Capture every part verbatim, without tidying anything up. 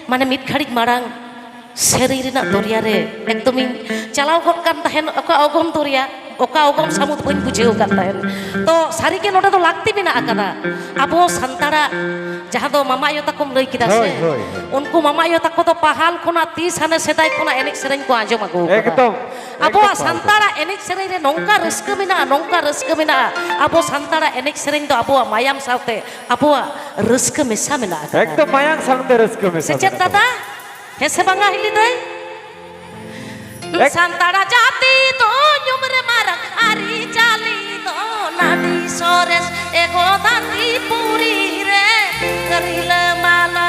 ᱢᱟᱱᱮ ᱢᱤᱫ ᱜᱷᱟᱹᱲᱤᱡ ᱢᱟᱲᱟᱝ ᱥᱮᱨᱮᱧ ᱨᱮᱱᱟᱜ ᱫᱚᱨᱭᱟ ᱨᱮ ᱮᱠᱫᱚᱢᱤᱧ ᱪᱟᱞᱟᱣ ᱜᱚᱫ ᱠᱟᱱ ᱛᱟᱦᱮᱸᱱ, ᱚᱠᱟ ᱚᱜᱚᱢ ᱫᱚᱨᱭᱟ, ᱚᱠᱟ ᱚᱜᱚᱢ ᱥᱟᱹᱢᱩᱫ ᱵᱟᱹᱧ ᱵᱩᱡᱷᱟᱹᱣ ᱟᱠᱟᱫ ᱛᱟᱦᱮᱸᱱ᱾ ᱛᱚ ᱥᱟᱹᱨᱤᱜᱮ ᱱᱚᱰᱮ ᱫᱚ ᱞᱟᱹᱠᱛᱤ ᱢᱮᱱᱟᱜ ᱟᱠᱟᱫᱟ᱾ ᱟᱵᱚ ᱥᱟᱱᱛᱟᱲᱟᱜ ᱡᱟᱦᱟᱸ ᱫᱚ ᱢᱟᱢᱟ ᱟᱭᱳ ᱛᱟᱠᱚᱢ ᱞᱟᱹᱭ ᱠᱮᱫᱟ ᱥᱮ, ᱦᱳᱭ, ᱦᱳᱭ, ᱦᱳᱭ᱾ ᱩᱱᱠᱩ ᱢᱟᱢᱟ ᱟᱭᱳ ᱛᱟᱠᱚ ᱫᱚ ᱯᱟᱦᱟᱞ ᱠᱷᱚᱱᱟᱜ ᱛᱤᱥ ᱦᱟᱱᱮ ᱥᱮᱫᱟᱭ ᱠᱷᱚᱱᱟᱜ ᱮᱱᱮᱡ ᱥᱮᱨᱮᱧ ᱠᱚ ᱟᱸᱡᱚᱢ ᱟᱹᱜᱩ ᱟᱠᱟᱫᱟ᱾ ᱮᱠᱫᱚᱢ, ᱟᱵᱚᱣᱟᱜ ᱮᱠᱫᱚᱢ, ᱥᱟᱱᱛᱟᱲᱟᱜ ᱮᱱᱮᱡ ᱥᱮᱨᱮᱧ ᱨᱮ ᱱᱚᱝᱠᱟ ᱨᱟᱹᱥᱠᱟᱹ ᱢᱮᱱᱟᱜᱼᱟ, ᱱᱚᱝᱠᱟ ᱨᱟᱹᱥᱠᱟᱹ ᱢᱮᱱᱟᱜᱼᱟ᱾ ᱟᱵᱚ ᱥᱟᱱᱛᱟᱲᱟᱜ ᱮᱱᱮᱡ ᱥᱮᱨᱮᱧ ᱫᱚ ᱟᱵᱚᱣᱟᱜ ᱢᱟᱭᱟᱢ ᱥᱟᱶᱛᱮ ᱟᱵᱚᱣᱟᱜ ᱨᱟᱹᱥᱠᱟᱹ ᱢᱮᱥᱟ ᱢᱮᱱᱟᱜ ᱟᱠᱟᱫᱟ᱾ ᱮᱠᱫᱚᱢ ᱢᱟᱭᱟᱝ ᱥᱟᱶᱛᱮ ᱨᱟᱹᱥᱠᱟᱹ ᱢᱮᱥᱟ ᱥᱮ ᱪᱮᱫ ᱢᱮᱱᱟᱜ ᱟᱠᱟᱫᱟ᱾ ᱫᱟᱫᱟ? ᱦᱮᱸ ᱥᱮ ᱵᱟᱝᱟ ᱦᱤᱞᱤ ᱫᱟᱹᱭ? ᱮᱠ- ᱥᱟᱱᱛᱟᱲ ᱡᱟᱹᱛᱤ ᱫᱚ ᱧᱩᱢ ᱨᱮ ᱢᱟᱨᱟᱝ, ᱟᱹᱨᱤᱪᱟᱹᱞᱤ ᱫᱚ ᱟᱹᱰᱤ ᱥᱚᱨᱮᱥ᱾ ᱮ ᱜᱳᱫᱟᱱᱰᱤ ᱯᱩᱨᱤ ᱨᱮ ᱨᱤᱞᱟᱹᱢᱟᱞᱟ᱾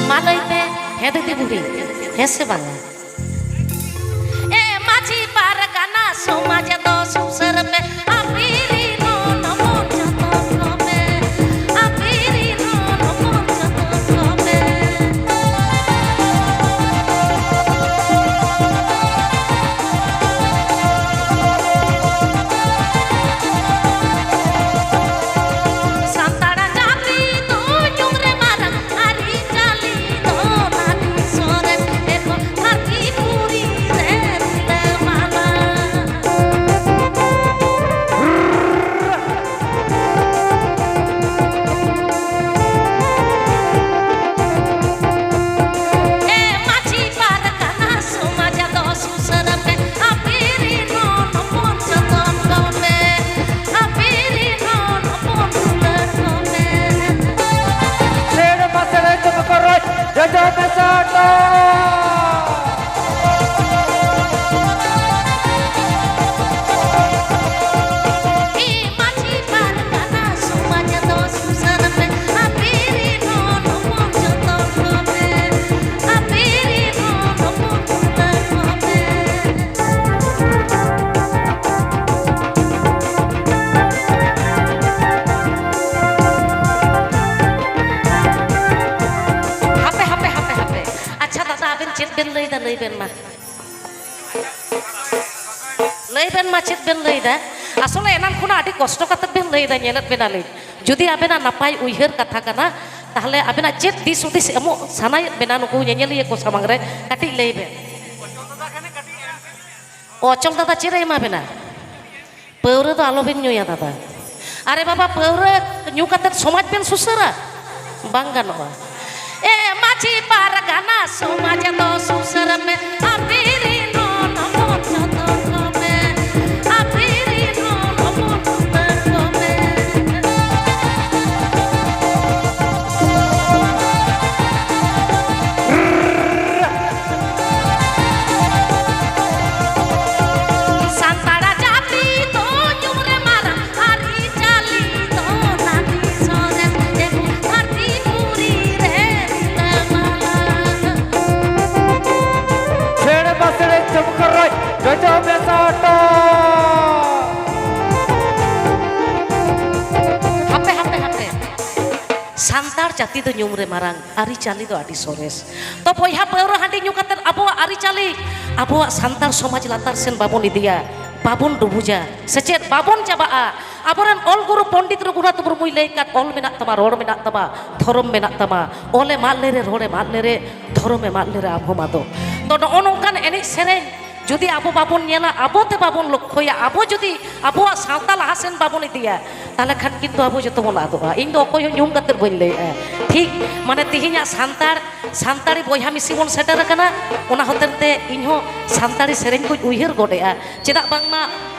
ᱢᱟ ᱞᱟᱹᱭ ᱯᱮ, ᱦᱮᱸ ᱫᱤᱫᱤ ᱵᱩᱰᱷᱤ, ᱦᱮᱸ ᱥᱮ ᱵᱟᱝᱟ? ᱮ ᱢᱟᱹᱡᱷᱤ ᱯᱟᱨᱜᱟᱱᱟ ᱥᱚᱢᱟᱡᱽ ᱫᱚ ᱥᱩᱥᱟᱹᱨ ᱯᱮ, ᱟᱯᱮ ᱨᱤᱱ ᱦᱚᱱ ᱦᱚᱯᱚᱱ ᱡᱚᱛᱚᱱ ᱠᱚᱯᱮ, ᱟᱯᱮ ᱨᱤᱱ ᱦᱚᱱ ᱦᱚᱯᱚᱱ ᱡᱚᱛᱚᱱ ᱠᱚᱯᱮ᱾ ᱥᱟᱱᱛᱟᱲ ᱡᱟᱹᱛᱤ ᱫᱚ ᱧᱩᱢ ᱨᱮ ᱢᱟᱨᱟᱝ, ᱟᱹᱨᱤᱪᱟᱹᱞᱤ ᱫᱚ ᱟᱹᱰᱤ ᱥᱚᱨᱮᱥ᱾ ᱮᱠᱷᱚᱱ ᱫᱷᱟᱹᱨᱛᱤ ᱯᱩᱨᱤ ᱨᱮ ᱨᱤᱞᱟᱹᱢᱟᱞᱟ᱾ ᱮ ᱢᱟᱹᱡᱷᱤ ᱯᱟᱨᱜᱟᱱᱟ ᱥᱚᱢᱟᱡᱽ ᱫᱚ ᱥᱩᱥᱟᱹᱨ ᱯᱮ, ᱟᱯᱮ ᱨᱤᱱ ᱦᱚᱱ ᱦᱚᱯᱚᱱ ᱡᱚᱛᱚᱱ ᱠᱚᱯᱮ, ᱟᱯᱮ ᱨᱤᱱ ᱦᱚᱱ ᱦᱚᱯᱚᱱ ᱫᱩᱞᱟᱹᱲ ᱠᱚᱯᱮ᱾ ᱥᱮᱬ ᱢᱟᱥᱮ ᱞᱟᱹᱭ ᱛᱮ ᱵᱟᱠᱚ ᱨᱚᱲ, ᱡᱚᱡᱚ ᱢᱮᱥᱟ ᱦᱚᱴᱚ᱾ ᱮ ᱢᱟᱹᱡᱷᱤ ᱯᱟᱨᱜᱟᱱᱟ ᱥᱚᱢᱟᱡᱽ ᱫᱚ ᱥᱩᱥᱟᱹᱨ ᱯᱮ, ᱟᱯᱮ ᱨᱤᱱ ᱦᱚᱱ ᱦᱚᱯᱚᱱ ᱡᱚᱛᱚᱱ ᱠᱚᱯᱮ, ᱟᱯᱮ ᱨᱤᱱ ᱦᱚᱱ ᱦᱚᱯᱚᱱ ᱫᱩᱞᱟᱹᱲ ᱠᱚᱯᱮ᱾ ᱦᱟᱯᱮ, ᱦᱟᱯᱮ, ᱦᱟᱯᱮ, ᱦᱟᱯᱮ᱾ ᱟᱪᱪᱷᱟ ᱫᱟᱫᱟ, ᱟᱵᱮᱱ ᱪᱮᱫ ᱵᱮᱱ ᱞᱟᱹᱭᱫᱟ? ᱞᱟᱹᱭ ᱵᱮᱱ ᱢᱟ᱾ ᱞᱟᱹᱭ ᱵᱮᱱ ᱢᱟ, ᱪᱮᱫ ᱵᱮᱱ ᱞᱟᱹᱭᱫᱟ? ᱟᱥᱚᱞᱮ ᱮᱱᱟᱱ ᱠᱷᱚᱱᱟᱜ ᱟᱹᱰᱤ ᱠᱚᱥᱴᱚ ᱠᱟᱛᱮ ᱵᱮᱱ ᱞᱟᱹᱭᱫᱟ, ᱧᱮᱞᱮᱫ ᱵᱮᱱᱟᱞᱤᱧ᱾ ᱡᱩᱫᱤ ᱟᱵᱮᱱᱟᱜ ᱱᱟᱯᱟᱭ ᱩᱭᱦᱟᱹᱨ ᱠᱟᱛᱷᱟ ᱠᱟᱱᱟ, ᱛᱟᱦᱞᱮ ᱟᱵᱮᱱᱟᱜ ᱪᱮᱫ ᱫᱤᱥ ᱦᱩᱫᱤᱥ ᱮᱢᱚᱜ ᱥᱟᱱᱟᱭᱮᱫ ᱵᱮᱱᱟ ᱱᱩᱠᱩ ᱧᱮᱧᱮᱞᱤᱭᱟᱹ ᱠᱚ ᱥᱟᱢᱟᱝ ᱨᱮ, ᱠᱟᱹᱴᱤᱡ ᱞᱟᱹᱭ ᱵᱮᱱ᱾ ᱚ, ᱚᱪᱚᱞ ᱫᱟᱫᱟ, ᱪᱮᱫ ᱮ ᱮᱢᱟ ᱵᱮᱱᱟ? ᱯᱟᱹᱣᱨᱟᱹ ᱫᱚ ᱟᱞᱚᱵᱮᱱ ᱧᱩᱭᱟ ᱫᱟᱫᱟ᱾ ᱟᱨᱮ ᱵᱟᱵᱟ, ᱯᱟᱹᱣᱨᱟᱹ ᱧᱩ ᱠᱟᱛᱮ ᱥᱚᱢᱟᱡᱽ ᱵᱮᱱ ᱥᱩᱥᱟᱹᱨᱟ? ᱵᱟᱝ ᱜᱟᱱᱚᱜᱼᱟ᱾ ᱮ ᱢᱟᱹᱡᱷᱤ ᱯᱟᱨᱜᱟᱱᱟ, ᱥᱚᱢᱟᱡᱽ ᱫᱚ ᱥᱩᱥᱟᱹᱨ ᱢᱮ, ᱟᱯᱮ ᱨᱤᱱ ᱦᱚᱲ ᱦᱚᱯᱚᱱ ᱡᱚᱛᱚ ᱠᱚᱢᱮ, ᱟᱯᱮ ᱨᱤᱱ ᱦᱚᱲ ᱦᱚᱯᱚᱱ ᱩᱛᱟᱹᱨ ᱠᱚᱢᱮ᱾ ᱥᱟᱱᱛᱟᱲ ᱡᱟᱹᱛᱤ ᱫᱚ ᱧᱩᱢ ᱨᱮ ᱢᱟᱨᱟᱝ, ᱟᱹᱨᱤᱪᱟᱹᱞᱤ ᱫᱚ ᱱᱟᱹᱴᱤ ᱥᱚᱨᱮᱥ, ᱮᱠᱩ ᱫᱷᱟᱹᱨᱛᱤ ᱯᱩᱨᱤ ᱨᱮ ᱨᱤᱞᱟᱹᱢᱟᱞᱟ᱾ ᱪᱷᱮᱲ ᱵᱟᱥᱲᱮ ᱪᱚᱢᱠᱚᱨᱚᱡ ᱡᱚᱡᱚ ᱢᱮᱥᱟ ᱦᱚᱴᱚ᱾ ᱦᱟᱯᱮ, ᱦᱟᱯᱮ, ᱦᱟᱯᱮ᱾ ᱥᱟᱱᱛᱟᱲ ᱡᱟᱹᱛᱤ ᱫᱚ ᱧᱩᱢ ᱨᱮ ᱢᱟᱨᱟᱝ, ᱟᱹᱨᱤᱪᱟᱹᱞᱤ ᱫᱚ ᱟᱹᱰᱤ ᱥᱚᱨᱮᱥ᱾ ᱛᱚ ᱵᱚᱭᱦᱟ, ᱯᱟᱹᱣᱨᱟᱹ ᱦᱟᱺᱰᱤ ᱧᱩ ᱠᱟᱛᱮ ᱟᱵᱚᱣᱟᱜ ᱟᱹᱨᱤᱪᱟᱹᱞᱤ, ᱟᱵᱚᱣᱟᱜ ᱥᱟᱱᱛᱟᱲ ᱥᱚᱢᱟᱡᱽ ᱞᱟᱛᱟᱨ ᱥᱮᱱ ᱵᱟᱵᱚᱱ ᱤᱫᱤᱭᱟ, ᱵᱟᱵᱚᱱ ᱰᱩᱵᱩᱡᱟ, ᱥᱮ ᱪᱮᱫ ᱵᱟᱵᱚᱱ ᱪᱟᱵᱟᱜᱼᱟ᱾ ᱟᱵᱚᱨᱮᱱ ᱚᱞ ᱜᱩᱨᱩ ᱯᱚᱱᱰᱤᱛ ᱨᱚᱜᱷᱩᱱᱟᱛᱷ ᱢᱩᱨᱢᱩᱭ ᱞᱟᱹᱭ ᱟᱠᱟᱫ, "ᱚᱞ ᱢᱮᱱᱟᱜ ᱛᱟᱢᱟ, ᱨᱚᱲ ᱢᱮᱱᱟᱜ ᱛᱟᱢᱟ, ᱫᱷᱚᱨᱚᱢ ᱢᱮᱱᱟᱜ ᱛᱟᱢᱟ, ᱚᱞᱮᱢ ᱟᱫ ᱞᱮᱨᱮ, ᱨᱚᱲᱮᱢ ᱟᱫ ᱞᱮᱨᱮ, ᱫᱷᱚᱨᱚᱢᱮᱢ ᱟᱫ ᱞᱮᱨᱮ, ᱟᱢ ᱦᱚᱸᱢ ᱟᱫᱚᱜ᱾" ᱛᱚ ᱱᱚᱜᱼᱚ ᱱᱚᱝᱠᱟᱱ ᱮᱱᱮᱡ ᱥᱮᱨᱮᱧ ᱡᱩᱫᱤ ᱟᱵᱚ ᱵᱟᱵᱚᱱ ᱧᱮᱞᱟ, ᱟᱵᱚ ᱛᱮ ᱵᱟᱵᱚᱱ ᱞᱚᱠᱠᱷᱚᱭᱟ, ᱟᱵᱚ ᱡᱩᱫᱤ ᱟᱵᱚᱣᱟᱜ ᱥᱟᱶᱛᱟ ᱞᱟᱦᱟ ᱥᱮᱱ ᱵᱟᱵᱚᱱ ᱤᱫᱤᱭᱟ, ᱛᱟᱦᱚᱞᱮ ᱠᱷᱟᱱ ᱠᱤᱱᱛᱩ ᱟᱵᱚ ᱡᱚᱛᱚ ᱵᱚᱱ ᱟᱫᱚᱜᱼᱟ᱾ ᱤᱧ ᱫᱚ ᱚᱠᱚᱭ ᱦᱚᱸ ᱧᱩᱢ ᱠᱟᱛᱮ ᱵᱟᱹᱧ ᱞᱟᱹᱭᱮᱜᱼᱟ, ᱴᱷᱤᱠ? ᱢᱟᱱᱮ ᱛᱮᱦᱮᱧᱟᱜ ᱥᱟᱱᱛᱟᱲ, ᱥᱟᱱᱛᱟᱲᱤ ᱵᱚᱭᱦᱟ ᱢᱤᱥᱤ ᱵᱚᱱ ᱥᱮᱴᱮᱨ ᱟᱠᱟᱱᱟ, ᱚᱱᱟ ᱦᱚᱛᱮᱱ ᱛᱮ ᱤᱧ ᱦᱚᱸ ᱥᱟᱱᱛᱟᱲᱤ ᱥᱮᱨᱮᱧ ᱠᱚᱧ ᱩᱭᱦᱟᱹᱨ ᱜᱚᱫ ᱮᱜᱼᱟ᱾ ᱪᱮᱫᱟᱜ ᱵᱟᱝᱢᱟ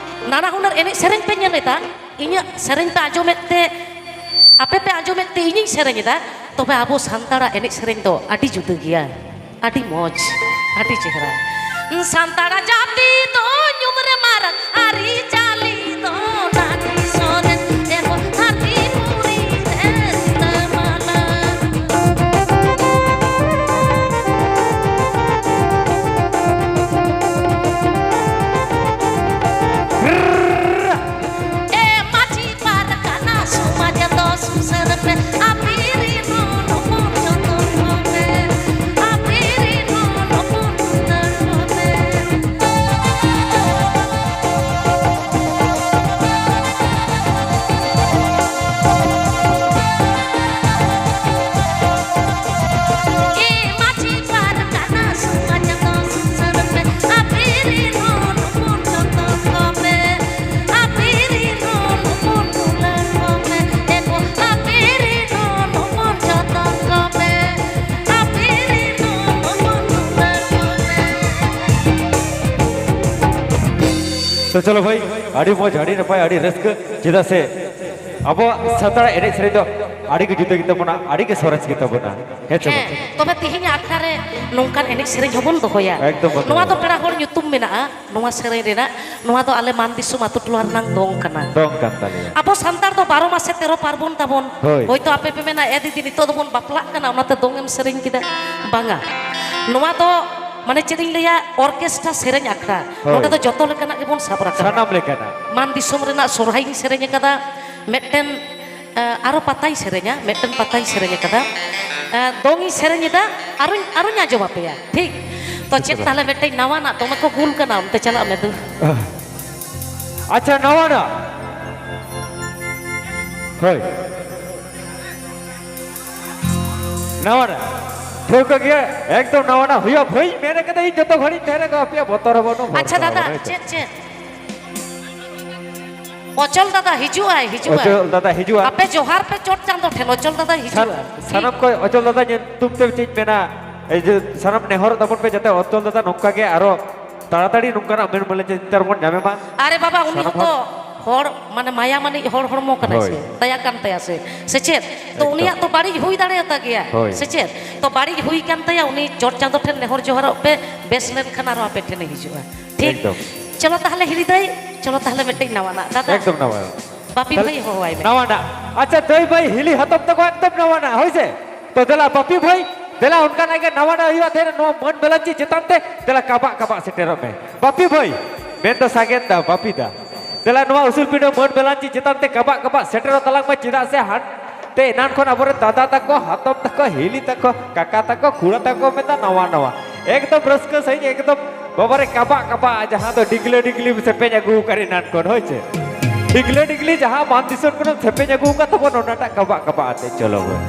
ᱱᱟᱱᱟ ᱦᱩᱱᱟᱹᱨ ᱮᱱᱮᱡ ᱥᱮᱨᱮᱧ ᱯᱮ ᱧᱮᱞ ᱮᱫᱟ, ᱤᱧᱟᱹᱜ ᱥᱮᱨᱮᱧ ᱯᱮ ᱟᱸᱡᱚᱢᱮᱫ ᱛᱮ, ᱟᱯᱮ ᱯᱮ ᱟᱸᱡᱚᱢᱮᱫ ᱛᱮ ᱤᱧᱤᱧ ᱥᱮᱨᱮᱧ ᱮᱫᱟ, ᱛᱚᱵᱮ ᱟᱵᱚ ᱥᱟᱱᱛᱟᱲᱟᱜ ᱮᱱᱮᱡ ᱥᱮᱨᱮᱧ ᱫᱚ ᱟᱹᱰᱤ ᱡᱩᱫᱟᱹ ᱜᱮᱭᱟ, ᱟᱹᱰᱤ ᱢᱚᱡᱽ, ᱟᱹᱰᱤ ᱪᱮᱦᱨᱟ᱾ ᱥᱟᱱᱛᱟᱲ ᱡᱟᱹᱛᱤ ᱫᱚ ᱧᱩᱢ ᱨᱮ ᱢᱟᱨᱟᱝ, ᱟᱹᱨᱤᱪᱟᱹᱞᱤ ᱫᱚ ᱱᱟᱹᱴᱤ ᱥᱚᱨᱮᱥ, ᱮᱦᱚᱵ ᱫᱷᱟᱹᱨᱛᱤ ᱯᱩᱨᱤ ᱨᱮ ᱨᱤᱞᱟᱹᱢᱟᱞᱟ᱾ ᱮ ᱢᱟᱹᱡᱷᱤ ᱯᱟᱨᱜᱟᱱᱟ, ᱥᱚᱢᱟᱡᱽ ᱫᱚ ᱥᱩᱥᱟᱹᱨ ᱯᱮ, ᱟᱯᱮ ᱨᱤᱱ ᱦᱚᱲ ᱦᱚᱯᱚᱱ ᱡᱚᱛᱚᱱ ᱠᱚᱯᱮ, ᱟᱯᱮ ᱨᱤᱱ ᱦᱚᱲ ᱦᱚᱯᱚᱱ ᱩᱛᱟᱹᱨ ᱠᱚᱯᱮ᱾ ᱛᱚ ᱪᱚᱞᱚ ᱵᱷᱟᱹᱭ, ᱟᱹᱰᱤ ᱢᱚᱡᱽ, ᱟᱹᱰᱤ ᱱᱟᱯᱟᱭ, ᱟᱹᱰᱤ ᱨᱟᱹᱥᱠᱟᱹ᱾ ᱪᱮᱫᱟᱜ ᱥᱮ ᱟᱵᱚᱣᱟᱜ ᱥᱟᱱᱛᱟᱲᱟᱜ ᱮᱱᱮᱡ ᱥᱮᱨᱮᱧ ᱫᱚ ᱟᱹᱰᱤ ᱜᱮ ᱡᱩᱫᱟᱹ ᱜᱮᱛᱟ ᱵᱚᱱᱟ, ᱟᱹᱰᱤ ᱜᱮ ᱥᱚᱨᱮᱥ ᱜᱮᱛᱟ ᱵᱚᱱᱟ᱾ ᱦᱮᱸ ᱥᱮ ᱵᱟᱝ? ᱦᱮᱸ, ᱛᱚᱵᱮ ᱛᱮᱦᱮᱧᱟᱜ ᱟᱠᱷᱲᱟ ᱨᱮ ᱱᱚᱝᱠᱟᱱ ᱮᱱᱮᱡ ᱥᱮᱨᱮᱧ ᱦᱚᱸᱵᱚᱱ ᱫᱚᱦᱚᱭᱟ᱾ ᱮᱠᱫᱚᱢ ᱵᱚᱱ ᱱᱚᱣᱟ ᱫᱚ ᱫᱚᱦᱚᱭᱟ᱾ ᱯᱮᱲᱟ ᱦᱚᱲ ᱧᱩᱛᱩᱢ ᱢᱮᱱᱟᱜᱼᱟ ᱱᱚᱣᱟ ᱥᱮᱨᱮᱧ ᱨᱮᱱᱟᱜ᱾ ᱱᱚᱣᱟ ᱫᱚ ᱟᱞᱮ ᱢᱟᱱ ᱫᱤᱥᱚᱢ ᱟᱛᱳ ᱴᱚᱞᱟ ᱨᱮᱱᱟᱝ ᱫᱚᱝ ᱠᱟᱱᱟ᱾ ᱫᱚᱝ ᱠᱟᱱ ᱛᱟᱞᱮᱭᱟ᱾ ᱟᱵᱚ ᱥᱟᱱᱛᱟᱲ ᱫᱚ ᱵᱟᱨᱚ ᱢᱟᱥᱮ ᱛᱮᱨᱚ ᱯᱟᱨᱵᱚᱱ ᱛᱟᱵᱚᱱ᱾ ᱦᱳᱭ᱾ ᱦᱳᱭᱛᱳ ᱟᱯᱮ ᱯᱮ ᱢᱮᱱᱟ, "ᱮ ᱫᱤᱫᱤ, ᱱᱤᱛᱚᱜ ᱫᱚᱵᱚᱱ ᱵᱟᱯᱞᱟᱜ ᱠᱟᱱᱟ, ᱚᱱᱟᱛᱮ ᱫᱚᱝ ᱮᱢ ᱥᱮᱨᱮᱧ ᱠᱮᱫᱟ?" ᱵᱟᱝᱟ, ᱱᱚᱣᱟ ᱫᱚ ᱢᱟᱱᱮ ᱪᱮᱫ ᱤᱧ ᱞᱟᱹᱭᱟ, ᱚᱨᱠᱮᱥᱴᱨᱟ ᱥᱮᱨᱮᱧ ᱟᱠᱷᱲᱟ᱾ ᱦᱳᱭ᱾ ᱱᱚᱸᱰᱮ ᱫᱚ ᱡᱚᱛᱚ ᱞᱮᱠᱟᱱᱟᱜ ᱜᱮᱵᱚᱱ ᱥᱟᱵ ᱨᱟᱠᱟᱵᱟ᱾ ᱥᱟᱱᱟᱢ ᱞᱮᱠᱟᱱᱟᱜ᱾ ᱢᱟᱱ ᱫᱤᱥᱚᱢ ᱨᱮᱱᱟᱜ ᱥᱚᱨᱦᱟᱭᱤᱧ ᱥᱮᱨᱮᱧ ᱟᱠᱟᱫᱟ, ᱢᱤᱫᱴᱮᱱ, ᱮ, ᱟᱨᱚ ᱯᱟᱛᱟᱧ ᱥᱮᱨᱮᱧᱟ, ᱢᱤᱫᱴᱮᱱ ᱯᱟᱛᱟᱧ ᱥᱮᱨᱮᱧ ᱟᱠᱟᱫᱟ, ᱮ, ᱫᱚᱝ ᱤᱧ ᱥᱮᱨᱮᱧ ᱮᱫᱟ, ᱟᱨᱚᱧ, ᱟᱨᱚᱧ ᱟᱸᱡᱚᱢ ᱟᱯᱮᱭᱟ, ᱴᱷᱤᱠ? ᱛᱚ ᱪᱮᱫ ᱟᱪᱪᱷᱟ᱾ ᱛᱟᱦᱞᱮ ᱢᱤᱫᱴᱮᱱ ᱱᱟᱣᱟᱱᱟᱜ, ᱫᱚᱢᱮ ᱠᱚ ᱜᱩᱞ ᱠᱟᱱᱟ, ᱚᱱᱛᱮ ᱪᱟᱞᱟᱜ ᱢᱮ ᱫᱩ᱾ ᱟᱪᱪᱷᱟ, ᱱᱟᱣᱟᱱᱟᱜ᱾ ᱦᱳᱭ᱾ ᱱᱟᱣᱟᱱᱟᱜ᱾ ᱴᱷᱟᱹᱣᱠᱟᱹ ᱜᱮ, ᱮᱠᱫᱚᱢ ᱱᱟᱣᱟᱱᱟᱜ ᱦᱩᱭᱩᱜᱼᱟ᱾ ᱵᱷᱟᱹᱭ, ᱢᱮᱱ ᱠᱟᱫᱟ ᱤᱧ ᱡᱚᱛᱚ ᱜᱷᱟᱹᱲᱤᱡ ᱛᱟᱦᱮᱸ ᱨᱮ ᱟᱯᱮᱭᱟᱜ ᱵᱚᱛᱚᱨ ᱦᱚᱸ ᱵᱟᱹᱱᱩᱜ, ᱟᱪᱪᱷᱟ ᱵᱷᱚᱨᱥᱟ ᱦᱚᱸ ᱫᱟᱫᱟ, ᱵᱟᱹᱱᱩᱜ᱾ ᱪᱮᱫ, ᱪᱮᱫ? ᱚᱪᱚᱞ ᱫᱟᱫᱟ ᱦᱤᱡᱩᱜᱼᱟᱭ, ᱦᱤᱡᱩᱜᱼᱟᱭ᱾ ᱚᱪᱚᱞ ᱫᱟᱫᱟ ᱦᱤᱡᱩᱜᱼᱟ᱾ ᱟᱯᱮ ᱡᱚᱦᱟᱨ ᱯᱮ ᱪᱚᱴ ᱪᱟᱸᱫᱚ ᱴᱷᱮᱱ, ᱚᱪᱚᱞ ᱫᱟᱫᱟ ᱦᱤᱡᱩᱜᱼᱟ᱾ ᱥᱟᱱ-, ᱥᱟᱱᱟᱢ ᱠᱚ ᱚᱪᱚᱞ ᱫᱟᱫᱟ ᱧᱩᱛᱩᱢ ᱛᱮ ᱪᱮᱫ ᱢᱮᱱᱟ, ᱮᱭ ᱡᱮ ᱥᱟᱱᱟᱢ ᱱᱮᱦᱚᱨ ᱛᱟᱵᱚᱱ ᱯᱮ ᱡᱟᱛᱮ ᱚᱪᱚᱞ ᱫᱟᱫᱟ ᱱᱚᱝᱠᱟ ᱜᱮ ᱟᱨᱚ ᱛᱟᱲᱟᱛᱟᱲᱤ ᱱᱚᱝᱠᱟᱱᱟᱜ ᱢᱟᱹᱱ ᱢᱟᱹᱞᱤ ᱪᱤᱛᱟᱹᱨ ᱵᱚᱱ ᱧᱟᱢᱮ ᱢᱟ᱾ ᱟᱨᱮ ᱵᱟᱵᱟ, ᱩᱱᱤ ᱥᱟᱱᱟᱢ ᱦᱚᱸᱛᱚ ᱦᱚᱲ᱾ ᱦᱚᱲ, ᱢᱟᱱᱮ ᱢᱟᱭᱟ ᱢᱟᱹᱱᱤᱡ ᱦᱚᱲ ᱦᱚᱲᱢᱚ ᱠᱟᱱᱟᱭ ᱦᱳᱭ᱾ ᱥᱮ, ᱫᱟᱭᱟ ᱠᱟᱱ ᱛᱟᱭᱟ ᱥᱮ, ᱥᱮ ᱪᱮᱫ? ᱛᱚ ᱮᱠᱫᱚᱢ᱾ ᱩᱱᱤᱭᱟᱜ ᱛᱚ ᱵᱟᱹᱲᱤᱡ ᱦᱩᱭ ᱫᱟᱲᱮᱭᱟᱛᱟ ᱜᱮᱭᱟ, ᱦᱳᱭ᱾ ᱥᱮ ᱪᱮᱫ? ᱛᱚ ᱵᱟᱹᱲᱤᱡ ᱦᱩᱭ ᱠᱟᱱ ᱛᱟᱭᱟ, ᱩᱱᱤ ᱪᱚᱴ ᱪᱟᱸᱫᱚ ᱴᱷᱮᱱ ᱱᱮᱦᱚᱨ ᱡᱚᱦᱟᱨᱚᱜ ᱯᱮ, ᱵᱮᱥ ᱞᱮᱱᱠᱷᱟᱱ ᱟᱨᱚ ᱟᱯᱮ ᱴᱷᱮᱱᱮ ᱦᱤᱡᱩᱜᱼᱟ᱾ ᱴᱷᱤᱠ? ᱮᱠᱫᱚᱢ᱾ ᱪᱚᱞᱚ ᱛᱟᱦᱞᱮ ᱦᱤᱞᱤ ᱫᱟᱹᱭ, ᱪᱚᱞᱚ ᱛᱟᱦᱞᱮ ᱢᱤᱫᱴᱮᱡ ᱱᱟᱣᱟᱱᱟᱜ, ᱫᱟᱫᱟ᱾ ᱮᱠᱫᱚᱢ ᱱᱟᱣᱟ᱾ ᱵᱟᱯᱤ ᱛᱟᱦᱞᱮ ᱵᱷᱟᱹᱭ ᱦᱚᱦᱚᱣᱟᱭ ᱢᱮ᱾ ᱱᱟᱣᱟᱱᱟᱜ᱾ ᱟᱪᱪᱷᱟ, ᱫᱟᱹᱭ ᱵᱷᱟᱹᱭ ᱦᱤᱞᱤ ᱦᱟᱛᱚᱢ ᱛᱟᱠᱚ ᱮᱠᱫᱚᱢ ᱱᱟᱣᱟᱱᱟᱜ, ᱦᱳᱭ ᱥᱮ? ᱛᱚ ᱫᱮᱞᱟ ᱵᱟᱯᱤ ᱵᱷᱟᱹᱭ, ᱫᱮᱞᱟ ᱚᱱᱠᱟᱱᱟᱜ ᱜᱮ ᱱᱟᱣᱟᱱᱟᱜ ᱦᱩᱭᱩᱜᱼᱟ, ᱫᱮᱞᱟ ᱱᱚᱣᱟ ᱢᱟᱹᱱ ᱵᱮᱞᱟᱱᱪᱤ ᱪᱮᱛᱟᱱ ᱛᱮ ᱫᱮᱞᱟ ᱠᱟᱵᱟᱜ ᱠᱟᱵᱟᱜ ᱥᱮᱴᱮᱨᱚᱜ ᱢᱮ᱾ ᱵᱟᱯᱤ ᱵᱷᱟᱹᱭ, ᱢᱮᱱᱫᱚ ᱥᱟᱜᱮᱱ ᱫᱟ, ᱵᱟᱯᱤ ᱫᱟ᱾ ᱫᱮᱞᱟ ᱱᱚᱣᱟ ᱩᱥᱩᱞ ᱯᱤᱸᱰᱟᱹ ᱢᱟᱹᱱ ᱵᱮᱞᱟᱱᱪᱤ ᱪᱮᱛᱟᱱ ᱛᱮ ᱠᱟᱵᱟᱜ ᱠᱟᱵᱟᱜ ᱥᱮᱴᱮᱨᱚᱜ ᱛᱟᱞᱟᱝ ᱢᱮ, ᱪᱮᱫᱟᱜ ᱥᱮ ᱦᱟᱱᱛᱮ ᱮᱱᱟᱱ ᱠᱷᱚᱱ ᱟᱵᱚᱨᱮᱱ ᱫᱟᱫᱟ ᱛᱟᱠᱚ, ᱦᱟᱛᱚᱢ ᱛᱟᱠᱚ, ᱦᱤᱞᱤ ᱛᱟᱠᱚ, ᱠᱟᱠᱟ ᱛᱟᱠᱚ, ᱠᱷᱩᱲᱟᱹ ᱛᱟᱠᱚ ᱢᱮᱛᱟ ᱱᱟᱣᱟ ᱱᱟᱣᱟ᱾ ᱮᱠᱫᱚᱢ ᱨᱟᱹᱥᱠᱟᱹ ᱥᱟᱺᱦᱤᱡ, ᱮᱠᱫᱚᱢ ᱵᱟᱵᱟᱨᱮ ᱠᱟᱵᱟᱜ ᱠᱟᱵᱟᱜ, ᱡᱟᱦᱟᱸ ᱫᱚ ᱰᱤᱜᱽᱞᱟᱹ ᱰᱤᱜᱽᱞᱤ ᱥᱮᱯᱮᱧ ᱟᱹᱜᱩ ᱟᱠᱟᱫ ᱮᱱᱟᱱ ᱠᱷᱚᱱ, ᱦᱳᱭ ᱪᱮ? ᱰᱤᱜᱽᱞᱟᱹ ᱰᱤᱜᱽᱞᱤ ᱡᱟᱦᱟᱸ ᱢᱟᱱ ᱫᱤᱥᱚᱢ ᱠᱷᱚᱱᱮᱢ ᱥᱮᱯᱮᱧ ᱟᱹᱜᱩ ᱟᱠᱟᱫ ᱛᱟᱵᱚᱱ, ᱚᱱᱟᱴᱟᱜ ᱠᱟᱵᱟᱜ ᱠᱟᱵᱟᱜ ᱟᱛᱮ ᱪᱚᱞᱚ ᱵᱚᱱ᱾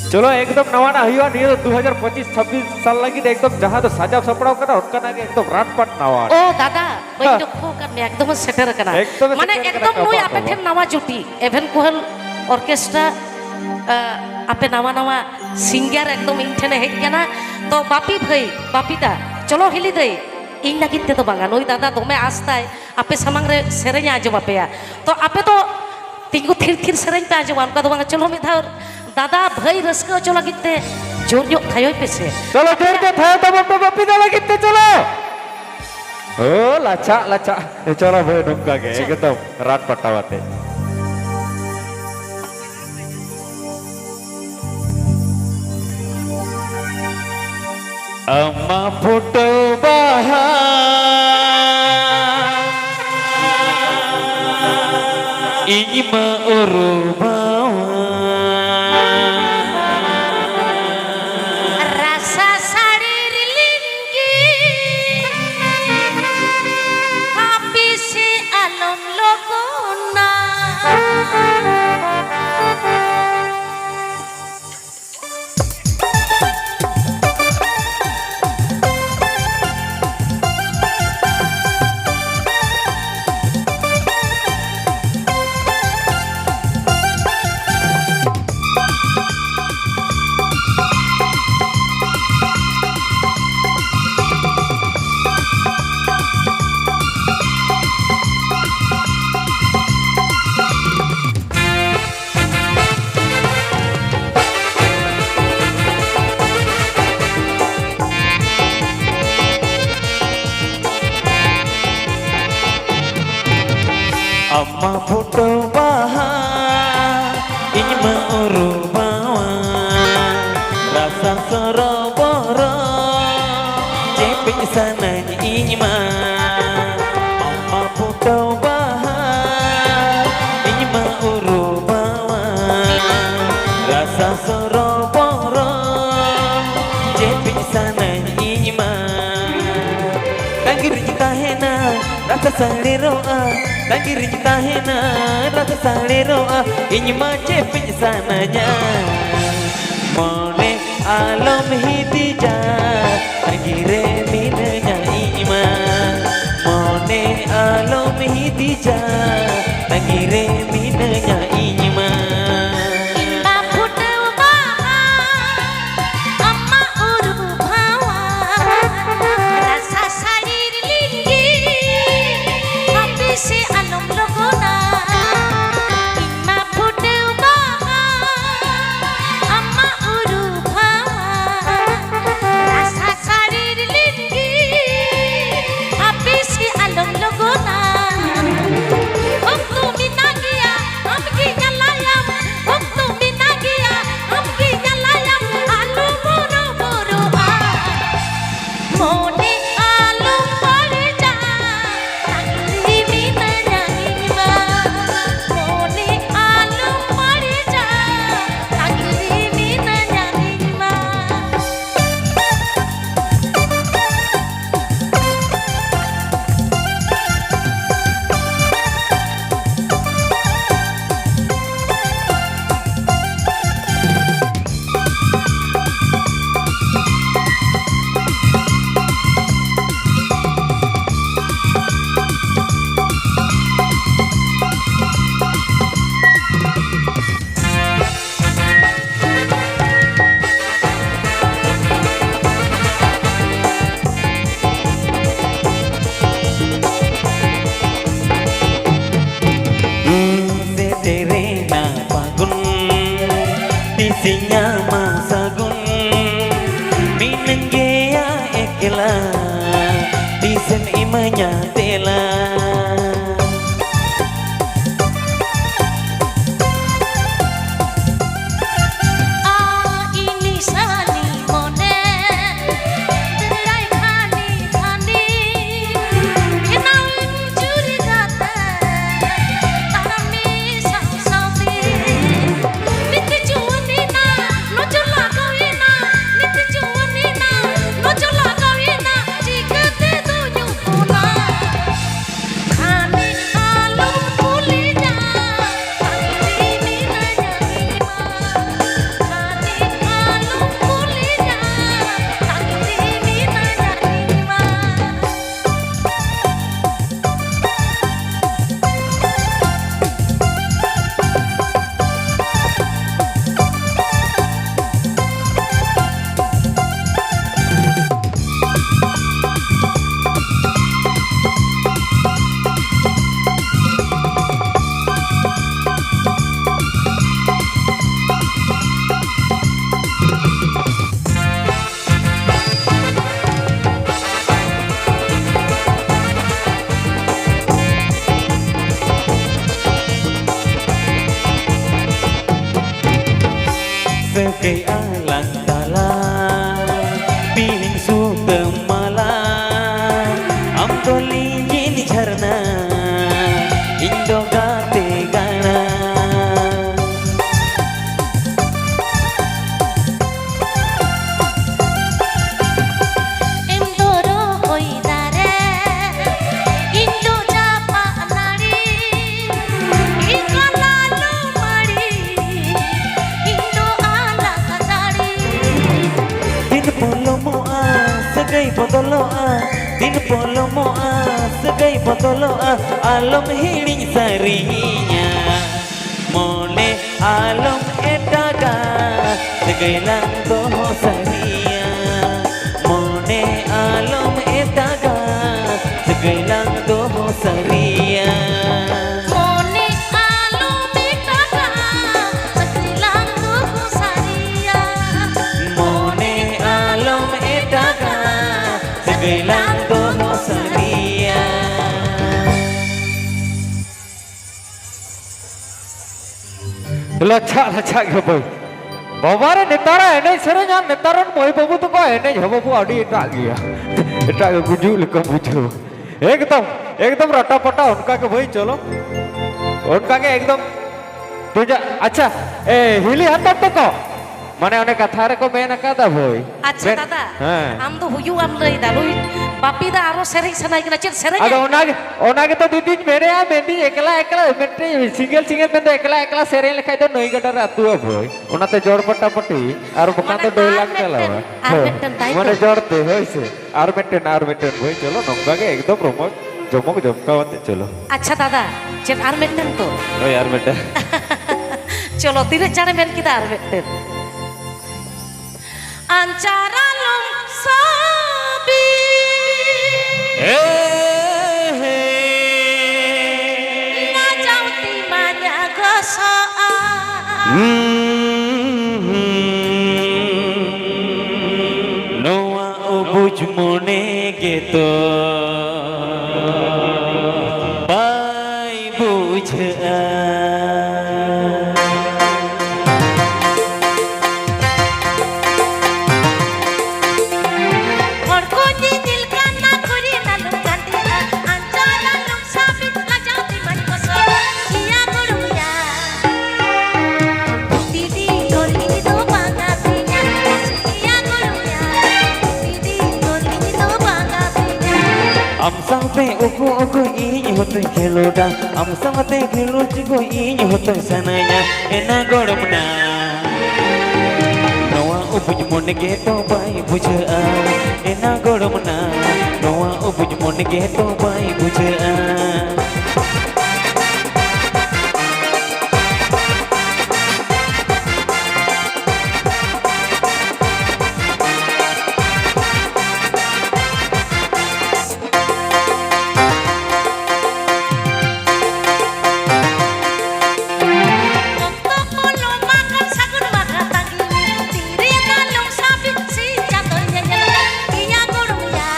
ᱪᱚᱞᱚ, ᱮᱠᱫᱚᱢ ᱱᱟᱣᱟᱱᱟᱜ ᱦᱩᱭᱩᱜᱼᱟ ᱱᱤᱭᱟᱹ ᱫᱚ ᱫᱩ ᱦᱟᱡᱟᱨ ᱯᱚᱸᱪᱤᱥ ᱪᱷᱟᱵᱵᱤᱥ ᱥᱟᱞ ᱞᱟᱹᱜᱤᱫ, ᱮᱠᱫᱚᱢ ᱡᱟᱦᱟᱸ ᱫᱚ ᱥᱟᱡᱟᱣ ᱥᱟᱯᱲᱟᱣ ᱠᱟᱱᱟ, ᱚᱱᱠᱟᱱᱟᱜ ᱜᱮ ᱮᱠᱫᱚᱢ ᱨᱟᱴ ᱯᱟᱴ ᱱᱟᱣᱟ᱾ ᱳ ᱫᱟᱫᱟ, ᱵᱟᱹᱧ ᱦᱮᱸ᱾ ᱞᱚᱠᱠᱷᱚ ᱟᱠᱟᱫ ᱢᱮᱭᱟ, ᱮᱠᱫᱚᱢ ᱥᱮᱴᱮᱨ ᱟᱠᱟᱱᱟ᱾ ᱮᱠᱫᱚᱢ ᱱᱩᱭ ᱠᱟᱵᱟ, ᱟᱯᱮ ᱠᱟᱵᱟ᱾ ᱴᱷᱮᱱ ᱱᱟᱣᱟ ᱡᱩᱴᱤ, ᱮᱵᱷᱮᱱ ᱠᱳᱦᱮᱞ ᱚᱨᱠᱮᱥᱴᱨᱟ, ᱟ, ᱟᱯᱮ ᱱᱟᱣᱟ ᱱᱟᱣᱟ ᱥᱤᱝᱜᱟᱨ ᱮᱠᱫᱚᱢ ᱤᱧ ᱴᱷᱮᱱᱮ ᱦᱮᱡ ᱟᱠᱟᱱᱟ᱾ ᱛᱚ ᱵᱟᱯᱤ ᱵᱷᱟᱹᱭ, ᱵᱟᱯᱤ ᱫᱟ, ᱪᱚᱞᱚ ᱦᱤᱞᱤ ᱫᱟᱹᱭ, ᱤᱧ ᱞᱟᱹᱜᱤᱫ ᱛᱮᱫᱚ ᱵᱟᱝᱟ, ᱱᱩᱭ ᱫᱟᱫᱟ ᱫᱚᱢᱮ ᱟᱥ ᱛᱟᱭ ᱟᱯᱮ ᱥᱟᱢᱟᱝ ᱨᱮ ᱥᱮᱨᱮᱧ ᱮ ᱟᱸᱡᱚᱢ ᱟᱯᱮᱭᱟ᱾ ᱛᱚ ᱟᱯᱮ ᱫᱚ ᱛᱤᱸᱜᱩ ᱛᱷᱤᱨ ᱛᱷᱤᱨ ᱥᱮᱨᱮᱧ ᱯᱮ ᱟᱸᱡᱚᱢᱟ, ᱚᱱᱠᱟ ᱫᱚ ᱵᱟᱝᱟ᱾ ᱪᱚᱞᱚ ᱢᱤᱫ ᱫᱷᱟᱣ ᱫᱟᱫᱟ ᱵᱷᱟᱹᱭ ᱨᱟᱹᱥᱠᱟᱹ ᱦᱚᱪᱚ ᱞᱟᱹᱜᱤᱫ ᱛᱮ ᱡᱳᱨ ᱧᱚᱜ ᱛᱷᱟᱭᱚᱭ ᱯᱮᱥᱮ᱾ ᱪᱚᱞᱚ ᱡᱳᱨ ᱧᱚᱜ ᱛᱷᱟᱭᱚ ᱛᱟᱵᱚᱱ ᱯᱮ ᱵᱟᱯᱤ ᱫᱟ ᱞᱟᱹᱜᱤᱫ ᱛᱮ, ᱪᱚᱞᱚ᱾ ᱳ ᱞᱟᱪᱷᱟ ᱞᱟᱪᱷᱟ, ᱪᱚᱞᱚ ᱵᱷᱟᱹᱭ ᱱᱚᱝᱠᱟ ᱜᱮ ᱪᱚᱞᱚ᱾ ᱮᱠᱫᱚᱢ ᱨᱟᱴ ᱯᱟᱴᱟᱣ ᱟᱛᱮ᱾ ᱟᱢᱟᱜ ᱯᱷᱳᱴᱳ ᱵᱟᱦᱟ ᱤᱧ ᱢᱟ ᱩᱨᱩᱢᱟᱣᱟ᱾ ᱨᱟᱥᱟ ᱥᱟᱹᱲᱤ ᱨᱤᱞᱤᱢ ᱜᱮ ᱦᱟᱹᱯᱤᱥᱮ ᱟᱞᱚᱢ ᱞᱚᱜᱚᱱᱟ᱾ ᱟᱢᱟᱜ ᱯᱷᱳᱴᱳ ᱵᱟᱦᱟ ᱤᱧ ᱢᱟ ᱩᱨᱩᱢᱟᱣᱟ, ᱨᱟᱥᱟ ᱥᱚᱨᱚᱵᱚᱨᱚ ᱪᱮᱯᱮᱡ ᱥᱟᱱᱟᱧ ᱤᱧ ᱢᱟ᱾ ᱟᱢᱟᱜ ᱯᱷᱳᱴᱳ ᱵᱟᱦᱟ ᱤᱧ ᱢᱟ ᱩᱨᱩᱢᱟᱣᱟ, ᱨᱟᱥᱟ ᱥᱚᱨᱚᱵᱚᱨᱚ ᱪᱮᱯᱮᱡ ᱥᱟᱱᱟᱧ ᱤᱧ ᱢᱟ᱾ ᱛᱟᱺᱜᱤ ᱨᱤᱧ ᱛᱟᱦᱮᱱᱟ, ᱨᱟᱥᱟ ᱥᱟᱲᱮᱨᱚᱜᱼᱟ᱾ ᱛᱟᱺᱜᱤ ᱨᱤᱧ ᱛᱟᱦᱮᱱᱟ, ᱨᱟᱥᱟ ᱥᱟᱲᱮᱨᱚᱜᱼᱟ᱾ ᱤᱧ ᱢᱟ ᱪᱮᱯᱮᱡ ᱥᱟᱱᱟᱧᱟ᱾ ᱢᱚᱱᱮ ᱟᱞᱚᱢ ᱦᱤᱫᱤᱡᱟ, ᱛᱟᱺᱜᱤ ᱨᱮ ᱢᱤᱱᱟᱹᱧᱟ ᱤᱧ ᱢᱟ᱾ ᱢᱚᱱᱮ ᱟᱞᱚᱢ ᱦᱤᱫᱤᱡᱟ, ᱛᱟᱺᱜᱤ ᱨᱮ ᱢᱤᱱᱟᱹᱧᱟ ᱤᱧ ᱢᱟ᱾ ᱤᱧ ᱢᱟ ᱯᱷᱩᱴᱟᱹᱣ ᱵᱟᱦᱟ, ᱟᱢ ᱢᱟ ᱩᱨᱩᱢᱟᱣᱟ᱾ ᱨᱟᱥᱟ ᱥᱟᱹᱲᱤ ᱛᱤᱥᱮᱢ ᱤᱢᱟᱹᱧᱟ ᱛᱮᱞᱟ? ᱟ, ᱤᱧ ᱥᱟᱞᱤ ᱢᱚᱱᱮ, ᱫᱟᱹᱲᱟᱭ ᱠᱷᱟᱱᱤ ᱠᱷᱟᱱᱤ, ᱵᱮᱱᱟᱣᱤᱧ ᱪᱩᱨᱤ ᱠᱟᱛᱮ, ᱛᱟᱲᱟᱢᱤᱧ ᱥᱟᱶ ᱥᱟᱶᱛᱮ᱾ ᱱᱤᱛ ᱡᱩᱣᱟᱹᱱ ᱮᱱᱟ, ᱱᱚᱡᱚᱨ ᱞᱟᱜᱟᱣ ᱮᱱᱟ, ᱱᱤᱛ ᱡᱩᱣᱟᱹᱱ ᱮᱱᱟ, ᱱᱚᱡᱚᱨ ᱞᱟᱜᱟᱣ ᱮᱱᱟ, ᱪᱤᱠᱟᱹᱛᱮ ᱫᱚ ᱧᱩ ᱠᱚᱞᱟ? ᱠᱷᱟᱱᱤ ᱟᱞᱚᱢ ᱠᱩᱞᱤᱧᱟ, ᱛᱟᱺᱜᱤ ᱢᱤᱱᱟᱹᱧᱟ ᱤᱧ ᱢᱟ᱾ ᱠᱷᱟᱱᱤ ᱟᱞᱚᱢ ᱠᱩᱞᱤᱧᱟ, ᱛᱟᱺᱜᱤ ᱢᱤᱱᱟᱹᱧᱟ ᱤᱧ ᱢᱟ᱾ ᱥᱟᱹᱜᱟᱹᱭ ᱟᱞᱟᱝ ᱛᱟᱞᱟ ᱵᱤᱱ ᱥᱩᱛᱟᱹᱢ ᱢᱟᱞᱟ, ᱟᱢ ᱫᱚ ᱞᱤᱸᱡᱤᱱ ᱡᱷᱟᱨᱱᱟ, ᱤᱧ ᱫᱚ ᱜᱟᱛᱮ ᱜᱟᱲᱟ᱾ ᱤᱧ ᱫᱚ ᱨᱚᱦᱚᱭ ᱫᱟᱨᱮ, ᱤᱧ ᱫᱚ ᱡᱟᱯᱟᱜ ᱱᱟᱹᱲᱤ, ᱤᱧ ᱫᱚ ᱞᱟᱞᱚ ᱢᱟᱹᱲᱤ, ᱤᱧ ᱫᱚ ᱟᱞᱟᱜ ᱫᱟᱲᱮ᱾ ᱫᱤᱱ ᱯᱚᱞᱚᱢᱚᱜᱼᱟ, ᱥᱟᱹᱜᱟᱹᱭ ᱵᱚᱫᱚᱞᱚᱜᱼᱟ, ᱫᱤᱱ ᱯᱚᱞᱚᱢᱚᱜᱼᱟ, ᱥᱟᱹᱜᱟᱹᱭ ᱵᱚᱫᱚᱞᱚᱜᱼᱟ, ᱟᱞᱚᱢ ᱦᱤᱲᱤᱧ ᱥᱟᱹᱨᱤᱧᱟ᱾ ᱢᱚᱱᱮ ᱟᱞᱚᱢ ᱮᱴᱟᱜᱟ, ᱥᱟᱹᱜᱟᱹᱭ ᱞᱟᱝ ᱫᱚᱦᱚ ᱥᱟᱹᱨᱤᱭᱟ᱾ ᱢᱚᱱᱮ ᱟᱞᱚᱢ ᱮᱴᱟᱜᱟ, ᱥᱟᱹᱜᱟᱹᱭ ᱞᱟᱝ ᱫᱚᱦᱚ ᱥᱟᱹᱨᱤᱭᱟ᱾ ᱢᱚᱱᱮ ᱟᱞᱚᱢ ᱮᱴᱟᱜᱟ, ᱥᱟᱹᱜᱟᱹᱭ ᱞᱟᱝ ᱫᱚᱦᱚ ᱥᱟᱹᱨᱤᱭᱟ᱾ ᱢᱚᱱᱮ ᱟᱞᱚᱢ ᱮᱴᱟᱜᱟ, ᱜᱮᱞᱟᱝ ᱫᱚᱦᱚ ᱥᱟᱹᱨᱤᱭᱟ᱾ ᱞᱟᱪᱷᱟᱜ ᱞᱟᱪᱷᱟᱜ ᱜᱮ ᱵᱟᱹᱭ᱾ ᱵᱟᱵᱟ ᱨᱮ, ᱱᱮᱛᱟᱨᱟᱜ ᱮᱱᱮᱡ ᱥᱮᱨᱮᱧ ᱟᱨ ᱱᱮᱛᱟᱨ ᱨᱮᱱ ᱢᱟᱹᱭ ᱵᱟᱹᱵᱩ ᱛᱟᱠᱚ ᱮᱱᱮᱡ ᱦᱚᱸ ᱵᱟᱹᱵᱩ ᱟᱹᱰᱤ ᱮᱴᱟᱜ ᱜᱮᱭᱟ᱾ ᱮᱴᱟᱜ ᱜᱮ, ᱜᱩᱡᱩᱜ ᱞᱮᱠᱟ ᱵᱩᱡᱷᱟᱹᱣ᱾ ᱮᱠᱫᱚᱢ, ᱮᱠᱫᱚᱢ ᱨᱟᱴᱟ ᱯᱟᱴᱟ ᱚᱱᱠᱟ ᱜᱮ ᱵᱷᱟᱹᱭ, ᱪᱚᱞᱚ᱾ ᱚᱱᱠᱟ ᱜᱮ ᱮᱠᱫᱚᱢ᱾ ᱛᱩᱡᱟ-, ᱟᱪᱪᱷᱟ, ᱮ, ᱦᱤᱞᱤ ᱦᱟᱛᱟᱣ ᱛᱟᱠᱚ᱾ ᱢᱟᱱᱮ ᱚᱱᱮ ᱠᱟᱛᱷᱟ ᱨᱮᱠᱚ ᱢᱮᱱ ᱟᱠᱟᱫᱟ ᱵᱷᱟᱹᱭ᱾ ᱟᱪᱪᱷᱟ ᱢᱮᱱ-, ᱫᱟᱫᱟ, ᱦᱮᱸ᱾ ᱟᱢ ᱫᱚ ᱦᱩᱭᱩᱜ ᱟᱢ ᱞᱟᱹᱭ ᱫᱟ, ᱱᱩᱭ ᱵᱟᱯᱤ ᱫᱟ ᱟᱨᱚ ᱥᱮᱨᱮᱧ ᱥᱟᱱᱟᱭ ᱠᱟᱱᱟ, ᱪᱮᱫ ᱥᱮᱨᱮᱧ? ᱟᱫᱚ ᱚᱱᱟᱜᱮ, ᱚᱱᱟ ᱜᱮᱛᱚ ᱫᱤᱫᱤᱧ ᱢᱮᱱᱮᱫᱼᱟ, ᱢᱮᱱᱫᱟᱹᱧ ᱮᱠᱞᱟ ᱮᱠᱞᱟ ᱢᱤᱫᱴᱮᱡ ᱥᱤᱝᱜᱮᱞ ᱥᱤᱝᱜᱮᱞ ᱢᱮᱱᱫᱚ ᱮᱠᱞᱟ ᱮᱠᱞᱟ ᱥᱮᱨᱮᱧ ᱞᱮᱠᱷᱟᱡ ᱫᱚ ᱱᱟᱹᱭ ᱜᱟᱰᱟ ᱨᱮ ᱟᱹᱛᱩᱜᱼᱟ ᱵᱷᱟᱹᱭ᱾ ᱚᱱᱟᱛᱮ ᱡᱚᱲ ᱯᱟᱴᱟᱯᱟᱴᱤ ᱟᱨ ᱵᱟᱠᱷᱟᱱ ᱢᱟᱱᱮ ᱫᱚ ᱰᱟᱹᱭ ᱟᱨ ᱞᱟᱝ ᱢᱤᱫᱴᱮᱱ, ᱪᱟᱞᱟᱣᱟ᱾ ᱟᱨ ᱦᱳᱭ᱾ ᱢᱤᱫᱴᱮᱱ, ᱛᱟᱭ ᱢᱟᱱᱮ ᱛᱚ? ᱡᱚᱲ ᱛᱮ, ᱦᱳᱭ ᱥᱮ᱾ ᱟᱨ ᱢᱤᱫᱴᱮᱱ, ᱟᱨ ᱢᱤᱫᱴᱮᱱ ᱵᱷᱟᱹᱭ, ᱪᱚᱞᱚ ᱱᱚᱝᱠᱟ ᱜᱮ ᱮᱠᱫᱚᱢ ᱨᱚᱢᱚᱡᱽ ᱡᱚᱢᱚᱠ ᱡᱚᱢᱠᱟᱣ ᱟᱛᱮ ᱪᱚᱞᱚ᱾ ᱟᱪᱪᱷᱟ ᱫᱟᱫᱟ, ᱪᱮᱫ ᱟᱨ ᱢᱤᱫᱴᱮᱱ ᱛᱚ? ᱦᱳᱭ, ᱟᱨ ᱢᱤᱫᱴᱮᱱ᱾ ᱪᱚᱞᱚ, ᱛᱤᱱᱟᱹᱜ ᱪᱟᱬᱮ ᱢᱮᱱ ᱠᱮᱫᱟ ᱟᱨ ᱢᱤᱫᱴᱮᱱ᱾ ᱟᱧᱪᱟᱨ ᱟᱞᱚᱢ ᱥᱟᱵᱤ᱾ ᱦᱮ, ᱦᱮ᱾ ᱞᱟᱡᱟᱣ ᱛᱤ ᱢᱟᱧ ᱜᱚᱥᱚᱜᱼᱟ᱾ ᱦᱩᱸ, ᱦᱩᱸ᱾ ᱱᱚᱣᱟ ᱚᱵᱩᱡᱽ ᱢᱚᱱᱮ ᱜᱮᱛᱚ ᱵᱟᱭ ᱵᱩᱡᱷᱟᱹᱜᱼᱟ᱾ ᱦᱚᱲ ᱠᱚ ᱧᱮᱧᱮᱞ ᱠᱟᱱᱟ, ᱠᱩᱲᱤ ᱟᱞᱚᱢ ᱜᱟᱛᱮᱜᱼᱟ, ᱟᱧᱪᱟᱨ ᱟᱞᱚᱢ ᱥᱟᱵᱤ, ᱞᱟᱡᱟᱣ ᱛᱮ ᱵᱟᱹᱧ ᱯᱚᱥᱚᱜ, ᱤᱭᱟ ᱜᱚᱲᱚᱢ ᱭᱟ᱾ ᱯᱨᱚᱛᱤᱫᱤᱱ ᱜᱚᱞᱤ ᱫᱚ ᱵᱟᱝᱟ ᱛᱤᱧᱟ, ᱤᱭᱟ ᱜᱚᱲᱚᱢ ᱭᱟ᱾ ᱯᱨᱚᱛᱤᱫᱤᱱ ᱜᱚᱞᱤ ᱫᱚ ᱵᱟᱝᱟ ᱛᱤᱧᱟ᱾ ᱟᱢ ᱥᱟᱶᱛᱮ ᱩᱠᱩ ᱩᱠᱩ ᱤᱧ ᱦᱚᱸᱛᱚᱧ ᱠᱷᱮᱞᱳᱰᱟ, ᱟᱢ ᱥᱟᱶᱛᱮ ᱠᱷᱮᱞᱳᱰ ᱠᱚ ᱤᱧ ᱦᱚᱸᱛᱚᱧ ᱥᱟᱱᱟᱧᱟ, ᱮᱱᱟ ᱜᱚᱲᱚᱢ ᱱᱟ᱾ ᱱᱚᱣᱟ ᱩᱵᱩᱡ ᱢᱚᱱᱮ ᱜᱮ ᱛᱚ ᱵᱟᱭ ᱵᱩᱡᱷᱟᱹᱜᱼᱟ, ᱮᱱᱟ ᱜᱚᱲᱚᱢ ᱱᱟ᱾ ᱱᱚᱣᱟ ᱩᱵᱩᱡ ᱢᱚᱱᱮ ᱜᱮ ᱛᱚ ᱵᱟᱭ ᱵᱩᱡᱷᱟᱹᱜᱼᱟ᱾ ᱚᱠᱛᱚ ᱯᱚᱞᱚᱢ ᱟᱠᱟᱱ ᱥᱟᱹᱜᱩᱱ ᱢᱟᱦᱟ ᱛᱟᱺᱜᱤ ᱢᱮ, ᱛᱤᱨᱮ ᱜᱟᱱᱚᱜ ᱥᱟᱹᱵᱤᱠ ᱥᱤᱧ ᱪᱟᱸᱫᱚᱭ ᱧᱮᱧᱮᱞ ᱠᱟᱱ ᱤᱧᱟ ᱜᱚᱲᱚᱢ ᱭᱟ᱾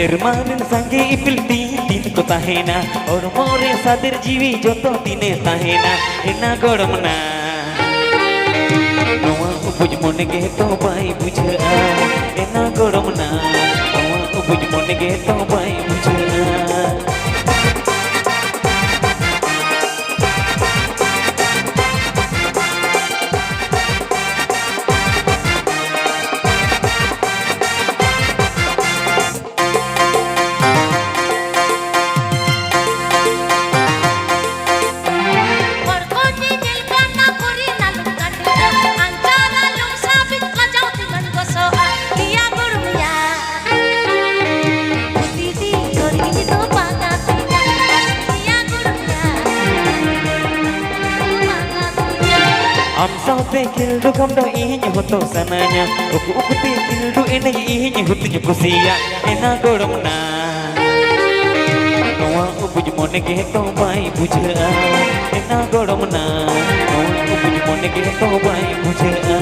ᱥᱮᱨᱢᱟ ᱨᱮᱱ ᱥᱟᱸᱜᱮ ᱤᱯᱤᱞ ᱛᱤᱱ ᱫᱤᱱ ᱠᱚ ᱛᱟᱦᱮᱱᱟ, ᱦᱚᱲᱢᱚ ᱨᱮ ᱥᱟᱫᱮᱨ ᱡᱤᱣᱤ ᱡᱚᱛᱚ ᱫᱤᱱᱮ ᱛᱟᱦᱮᱱᱟ, ᱮᱱᱟ ᱜᱚᱲᱚᱢ ᱱᱟ᱾ ᱱᱚᱣᱟ ᱩᱵᱩᱡ ᱢᱚᱱᱮ ᱜᱮ ᱛᱚ ᱵᱟᱭ ᱵᱩᱡᱷᱟᱹᱜᱼᱟ, ᱮᱱᱟ ᱜᱚᱲᱚᱢ ᱱᱟ᱾ ᱱᱚᱣᱟ ᱩᱵᱩᱡ ᱢᱚᱱᱮ ᱜᱮ ᱛᱚ ᱵᱟᱭ ᱵᱩᱡᱷᱟᱹᱜᱼᱟ᱾ ᱦᱚᱲ ᱠᱚ ᱧᱮᱧᱮᱞ ᱠᱟᱱᱟ ᱠᱚᱨᱤᱱᱟ ᱞᱩᱠᱟᱱᱰᱤ, ᱟᱧᱪᱟᱨ ᱟᱞᱚᱢ ᱥᱟᱵᱤᱡ ᱞᱟᱡᱟᱣ ᱛᱤᱱᱟᱹᱜ ᱜᱚᱥᱚᱜᱼᱟ, ᱤᱭᱟ ᱜᱩᱲᱢᱤᱭᱟ᱾ ᱯᱨᱚᱛᱤᱫᱤᱱ ᱠᱚᱨᱤᱱ ᱫᱚ ᱵᱟᱝᱟ ᱛᱤᱧᱟ, ᱤᱭᱟ ᱜᱩᱲᱢᱤᱭᱟ᱾ ᱟᱢ ᱥᱟᱶᱛᱮ ᱠᱷᱮᱞᱰᱩ ᱠᱷᱟᱢᱰᱟᱣ ᱤᱧ ᱦᱚᱸᱛᱚ ᱥᱟᱱᱟᱧᱟ, ᱩᱠᱩ ᱩᱠᱩᱛᱮ ᱠᱷᱮᱞᱰᱩ ᱮᱱᱮᱡ ᱤᱧ ᱦᱚᱸᱛᱚᱧ ᱠᱩᱥᱤᱭᱟᱜ, ᱮᱱᱟ ᱜᱚᱲᱚᱢ ᱱᱟ᱾ ᱱᱚᱣᱟ ᱩᱵᱩᱡ ᱢᱚᱱᱮ ᱜᱮ ᱛᱚ ᱵᱟᱭ ᱵᱩᱡᱷᱟᱹᱜᱼᱟ, ᱮᱱᱟ ᱜᱚᱲᱚᱢ ᱱᱟ᱾ ᱱᱚᱣᱟ ᱩᱵᱩᱡ ᱢᱚᱱᱮ ᱜᱮ ᱛᱚ ᱵᱟᱭ ᱵᱩᱡᱷᱟᱹᱜᱼᱟ᱾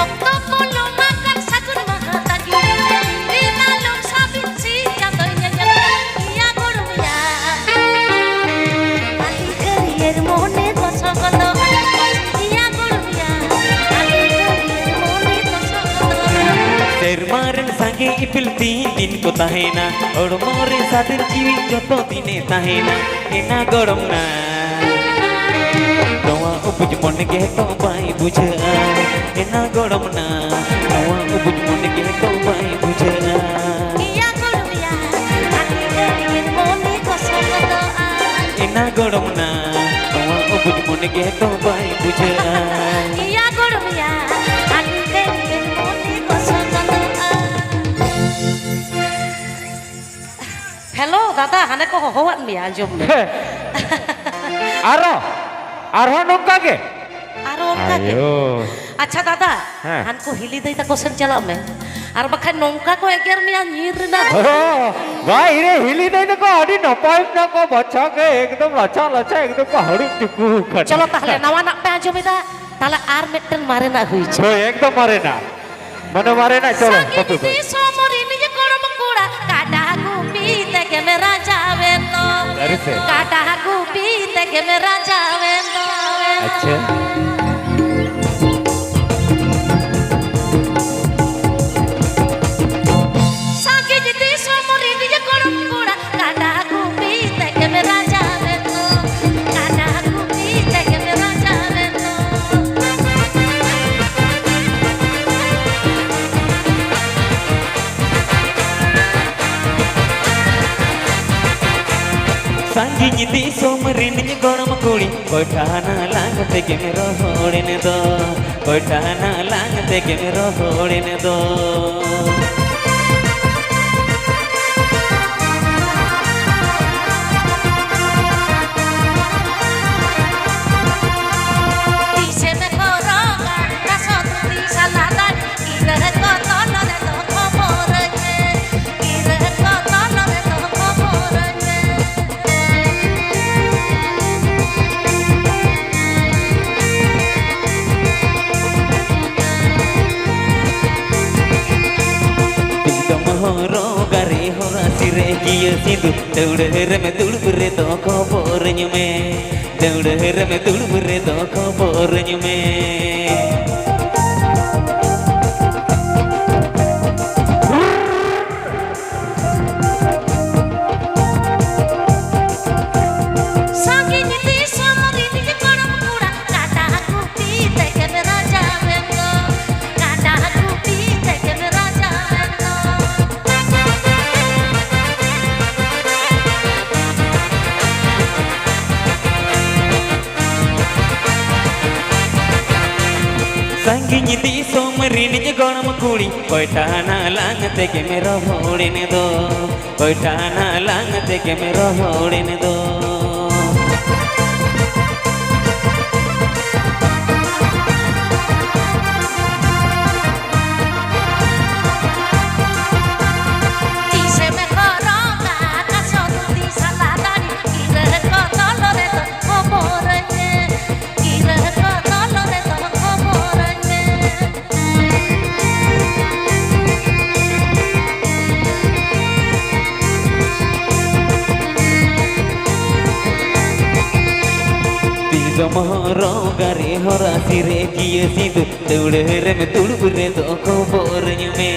ᱚᱠᱛᱚ ᱯᱚᱞᱚᱢ ᱟᱠᱟᱱ ᱥᱟᱹᱜᱩᱱ ᱢᱟᱦᱟ ᱛᱟᱹᱜᱤ ᱨᱮ, ᱫᱤᱱ ᱟᱞᱚᱢ ᱥᱟᱵᱤᱱ ᱥᱤᱧ ᱪᱟᱸᱫᱚᱭ ᱧᱮᱧᱮᱞ ᱠᱟᱱ ᱜᱮᱭᱟ ᱜᱚᱲᱚᱢᱮᱭᱟ᱾ ᱟᱹᱰᱤ ᱦᱟᱹᱨᱭᱟᱹᱲ ᱢᱚᱱᱮ ᱜᱚᱥᱚ ᱜᱚᱫᱚᱜ ᱜᱮᱭᱟ ᱜᱚᱲᱚᱢᱮᱭᱟ᱾ ᱟᱹᱰᱤ ᱦᱟᱹᱨᱭᱟᱹᱲ ᱢᱚᱱᱮ ᱜᱚᱥᱚ ᱜᱚᱫᱚᱜ᱾ ᱥᱮᱨᱢᱟ ᱨᱮᱱ ᱥᱟᱸᱜᱮ ᱤᱯᱤᱞ ᱛᱤᱱ ᱫᱤᱱ ᱠᱚ ᱛᱟᱦᱮᱱᱟ, ᱦᱚᱲᱢᱚ ᱨᱮ ᱥᱟᱫᱮᱨ ᱡᱤᱣᱤ ᱡᱚᱛᱚ ᱫᱤᱱᱮ ᱛᱟᱦᱮᱱᱟ, ᱮᱱᱟ ᱜᱚᱲᱚᱢ ᱱᱟ᱾ ᱱᱚᱣᱟ ᱩᱵᱩᱡ ᱢᱚᱱᱮ ᱜᱮ ᱛᱚ ᱵᱟᱭ ᱵᱩᱡᱷᱟᱹᱜᱼᱟ, ᱮᱱᱟ ᱜᱚᱲᱚᱢ ᱱᱟ᱾ ᱱᱚᱣᱟ ᱩᱵᱩᱡ ᱢᱚᱱᱮ ᱜᱮ ᱛᱚ ᱵᱟᱭ ᱵᱩᱡᱷᱟᱹᱜᱼᱟ᱾ ᱤᱭᱟ ᱜᱚᱲᱚᱢᱮᱭᱟ, ᱟᱹᱰᱤ ᱜᱷᱟᱹᱲᱤᱡ ᱢᱚᱱᱮ ᱜᱚᱥᱚ ᱜᱚᱫᱚᱜᱼᱟ᱾ ᱮᱱᱟ ᱜᱚᱲᱚᱢ ᱱᱟ, ᱱᱚᱣᱟ ᱩᱵᱩᱡ ᱢᱚᱱᱮ ᱜᱮ ᱛᱚ ᱵᱟᱭ ᱵᱩᱡᱷᱟᱹᱜᱼᱟ᱾ ᱤᱭᱟ ᱜᱚᱲᱚᱢᱮᱭᱟ, ᱟᱹᱰᱤ ᱜᱷᱟᱹᱲᱤᱡ ᱢᱚᱱᱮ ᱜᱚᱥᱚ ᱜᱚᱫᱚᱜᱼᱟ᱾ ᱦᱮᱞᱳ ᱫᱟᱫᱟ, ᱦᱟᱱᱮ ᱠᱚ ᱦᱚᱦᱚᱣᱟᱫ ᱢᱮᱭᱟ, ᱟᱸᱡᱚᱢ ᱢᱮ᱾ ᱦᱮᱸ᱾ ᱟᱨᱚ, ᱟᱨᱦᱚᱸ ᱱᱚᱝᱠᱟ ᱜᱮ? ᱟᱨᱚ ᱚᱱᱠᱟ ᱜᱮ᱾ ᱟᱭᱳ᱾ ᱟᱪᱪᱷᱟ ᱫᱟᱫᱟ, ᱦᱮᱸ᱾ ᱦᱟᱱᱠᱩ ᱦᱤᱞᱤ ᱫᱟᱹᱭ ᱛᱟᱠᱚ ᱥᱮᱱ ᱪᱟᱞᱟᱜ ᱢᱮ, ᱟᱨ ᱵᱟᱠᱷᱟᱱ ᱱᱚᱝᱠᱟ ᱠᱚ ᱮᱜᱮᱨ ᱢᱮᱭᱟ ᱧᱤᱨ ᱨᱮᱱᱟᱜ᱾ ᱚ, ᱵᱟᱭ ᱨᱮ, ᱦᱤᱞᱤ ᱫᱟᱹᱭ ᱛᱟᱠᱚ ᱟᱹᱰᱤ ᱱᱟᱯᱟᱭ ᱢᱮᱱᱟᱜ ᱠᱚᱣᱟ, ᱵᱟᱪᱷᱟ ᱜᱮ ᱮᱠᱫᱚᱢ ᱞᱟᱪᱷᱟ ᱞᱟᱪᱷᱟ ᱮᱠᱫᱚᱢ ᱠᱚ ᱦᱟᱹᱲᱩᱵ ᱪᱩᱠᱩ ᱟᱠᱟᱱᱟ᱾ ᱪᱚᱞᱚ ᱛᱟᱦᱞᱮ ᱱᱟᱣᱟᱱᱟᱜ ᱯᱮ ᱟᱸᱡᱚᱢ ᱮᱫᱟ, ᱛᱟᱦᱞᱮ ᱟᱨ ᱢᱤᱫᱴᱮᱱ ᱢᱟᱨᱮᱱᱟᱜ ᱦᱩᱭ ᱪᱚ᱾ ᱦᱳᱭ, ᱮᱠᱫᱚᱢ ᱢᱟᱨᱮᱱᱟᱜ, ᱢᱟᱱᱮ ᱢᱟᱨᱮᱱᱟᱜ᱾ ᱪᱚᱞᱚ ᱥᱟᱺᱜᱤᱧ ᱵᱟᱹᱵᱩ ᱵᱟᱹᱭ᱾ ᱫᱤᱥᱚᱢ ᱨᱤᱱᱤᱡ ᱜᱚᱲᱚᱢ ᱠᱚᱲᱟ, ᱠᱟᱰᱟ ᱜᱩᱯᱤ ᱛᱮᱜᱮᱢ ᱨᱟᱡᱟᱣᱮᱱ ᱫᱚ᱾ ᱥᱟᱹᱨᱤ ᱥᱮ? ᱠᱟᱰᱟ ᱜᱩᱯᱤ ᱛᱮᱜᱮᱢ ᱨᱟᱡᱟᱣᱮᱱ ᱫᱚ᱾ ᱟᱪᱪᱷᱟ᱾ ᱥᱟᱺᱜᱤᱧ ᱫᱤᱥᱚᱢ ᱨᱤᱱᱤᱡ ᱜᱚᱲᱚᱢ ᱠᱚᱲᱟ, ᱠᱟᱰᱟ ᱜᱩᱯᱤ ᱛᱮᱜᱮᱢ ᱨᱟᱡᱟᱣᱮᱱ ᱫᱚ᱾ ᱠᱟᱰᱟ ᱜᱩᱯᱤ ᱛᱮᱜᱮᱢ ᱨᱟᱡᱟᱣᱮᱱ ᱫᱚ᱾ ᱥᱟᱺᱜᱤᱧ ᱫᱤᱥᱚᱢ ᱨᱤᱱᱤᱡ ᱜᱚᱲᱚᱢ ᱠᱩᱲᱤ, ᱠᱚᱭᱴᱷᱟ ᱱᱟᱞᱟᱝ ᱛᱮᱜᱮᱢ ᱨᱚᱦᱚᱲᱮᱱ ᱫᱚ, ᱠᱚᱭᱴᱷᱟ ᱱᱟᱞᱟᱝ ᱛᱮᱜᱮᱢ ᱨᱚᱦᱚᱲᱮᱱ ᱫᱚ᱾ ᱛᱤᱥᱮᱢ ᱦᱚᱨᱚᱜᱟ ᱠᱟᱥᱚ ᱫᱷᱩᱛᱤ ᱥᱟᱞᱟ ᱫᱟᱲᱤ, ᱜᱤᱨᱟᱹ ᱠᱚ ᱛᱚᱞ ᱨᱮᱫᱚ ᱠᱷᱚᱵᱚᱨᱟᱹᱧ ᱢᱮ, ᱜᱤᱨᱟᱹ ᱠᱚ ᱛᱚᱞ ᱨᱮᱫᱚ ᱠᱷᱚᱵᱚᱨᱟᱹᱧ ᱢᱮ᱾ ᱛᱤᱥᱮᱢ ᱦᱚᱨᱚᱜᱟ ᱨᱮ ᱦᱚᱨᱟᱥᱤ ᱨᱮ ᱜᱤᱭᱟᱹ ᱥᱤᱸᱫᱩᱨ, ᱫᱟᱹᱣᱲᱟᱹ ᱨᱮᱢ ᱫᱩᱲᱩᱵ ᱨᱮᱫᱚ ᱠᱷᱚᱵᱚᱨᱟᱹᱧ ᱢᱮ, ᱫᱟᱹᱣᱲᱟᱹ ᱨᱮᱢ ᱫᱩᱲᱩᱵ ᱨᱮᱫᱚ ᱠᱷᱚᱵᱚᱨᱟᱹᱧ ᱢᱮ᱾ ᱥᱟᱺᱜᱤᱧ ᱫᱤᱥᱚᱢ ᱨᱤᱱᱤᱡ ᱜᱚᱲᱚᱢ ᱠᱚᱲᱟ, ᱠᱟᱰᱟ ᱜᱩᱯᱤ ᱛᱮᱜᱮᱢ ᱨᱟᱡᱟᱣᱮᱱ ᱫᱚ, ᱠᱟᱰᱟ ᱜᱩᱯᱤ ᱛᱮᱜᱮᱢ ᱨᱟᱡᱟᱣᱮᱱ ᱫᱚ᱾ ᱥᱟᱺᱜᱤᱧ ᱫᱤᱥᱚᱢ ᱨᱤᱱᱤᱡ ᱜᱚᱲᱚᱢ ᱠᱩᱲᱤ, ᱠᱚᱭᱴᱟ ᱱᱟᱞᱟᱝ ᱛᱮᱜᱮᱢ ᱨᱚᱦᱚᱲᱮᱱ ᱫᱚ, ᱠᱚᱭᱴᱟ ᱱᱟᱞᱟᱝ ᱛᱮᱜᱮᱢ ᱨᱚᱦᱚᱲᱮᱱ ᱫᱚ᱾ ᱡᱚᱢᱦᱚᱨᱚᱜ ᱜᱟᱨᱮ ᱦᱚᱨᱟ ᱥᱤᱨᱮ ᱠᱤᱭᱟᱹ ᱥᱤᱫᱩ, ᱫᱟᱹᱣᱲᱟᱹ ᱨᱮᱢ ᱫᱩᱲᱩᱵ ᱨᱮᱫᱚ ᱠᱷᱚᱵᱚᱨ ᱧᱩᱢᱮ᱾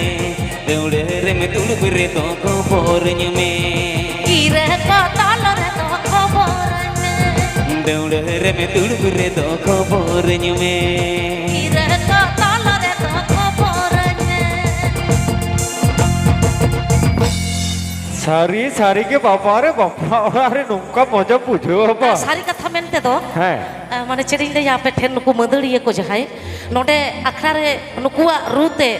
ᱫᱟᱹᱣᱲᱟᱹ ᱨᱮᱢ ᱫᱩᱲᱩᱵ ᱨᱮᱫᱚ ᱠᱷᱚᱵᱚᱨ ᱧᱩᱢᱮ᱾ ᱜᱤᱨᱟᱹ ᱠᱚ ᱛᱚᱞ ᱨᱮᱫᱚ ᱠᱷᱚᱵᱚᱨ ᱧᱩᱢᱮ᱾ ᱫᱟᱹᱣᱲᱟᱹ ᱨᱮᱢ ᱫᱩᱲᱩᱵ ᱨᱮᱫᱚ ᱠᱷᱚᱵᱚᱨ ᱧᱩᱢᱮ᱾ ᱜᱤᱨᱟᱹ ᱠᱚ ᱛᱚᱞ ᱨᱮᱫᱚ ᱠᱷᱚᱵᱚᱨ ᱧᱩᱢᱮ᱾ ᱥᱟᱹᱨᱤ, ᱥᱟᱹᱨᱤ ᱜᱮ ᱵᱟᱵᱟ ᱨᱮ, ᱵᱟᱯᱞᱟ ᱚᱲᱟᱜ ᱨᱮ ᱱᱚᱝᱠᱟ ᱢᱚᱡᱟ ᱵᱩᱡᱷᱟᱹᱣᱟ ᱵᱟ? ᱥᱟᱹᱨᱤ ᱠᱟᱛᱷᱟ ᱢᱮᱱᱛᱮ ᱫᱚ, ᱦᱮᱸ᱾ ᱟ, ᱢᱟᱱᱮ ᱪᱮᱫ ᱤᱧ ᱞᱟᱹᱭᱟ ᱟᱯᱮ ᱴᱷᱮᱱ, ᱱᱩᱠᱩ ᱢᱟᱹᱫᱟᱹᱲᱤᱭᱟᱹ ᱠᱚ ᱡᱟᱦᱟᱸᱭ ᱱᱚᱰᱮ ᱟᱠᱷᱲᱟ ᱨᱮ ᱱᱩᱠᱩᱣᱟᱜ ᱨᱩ ᱛᱮ,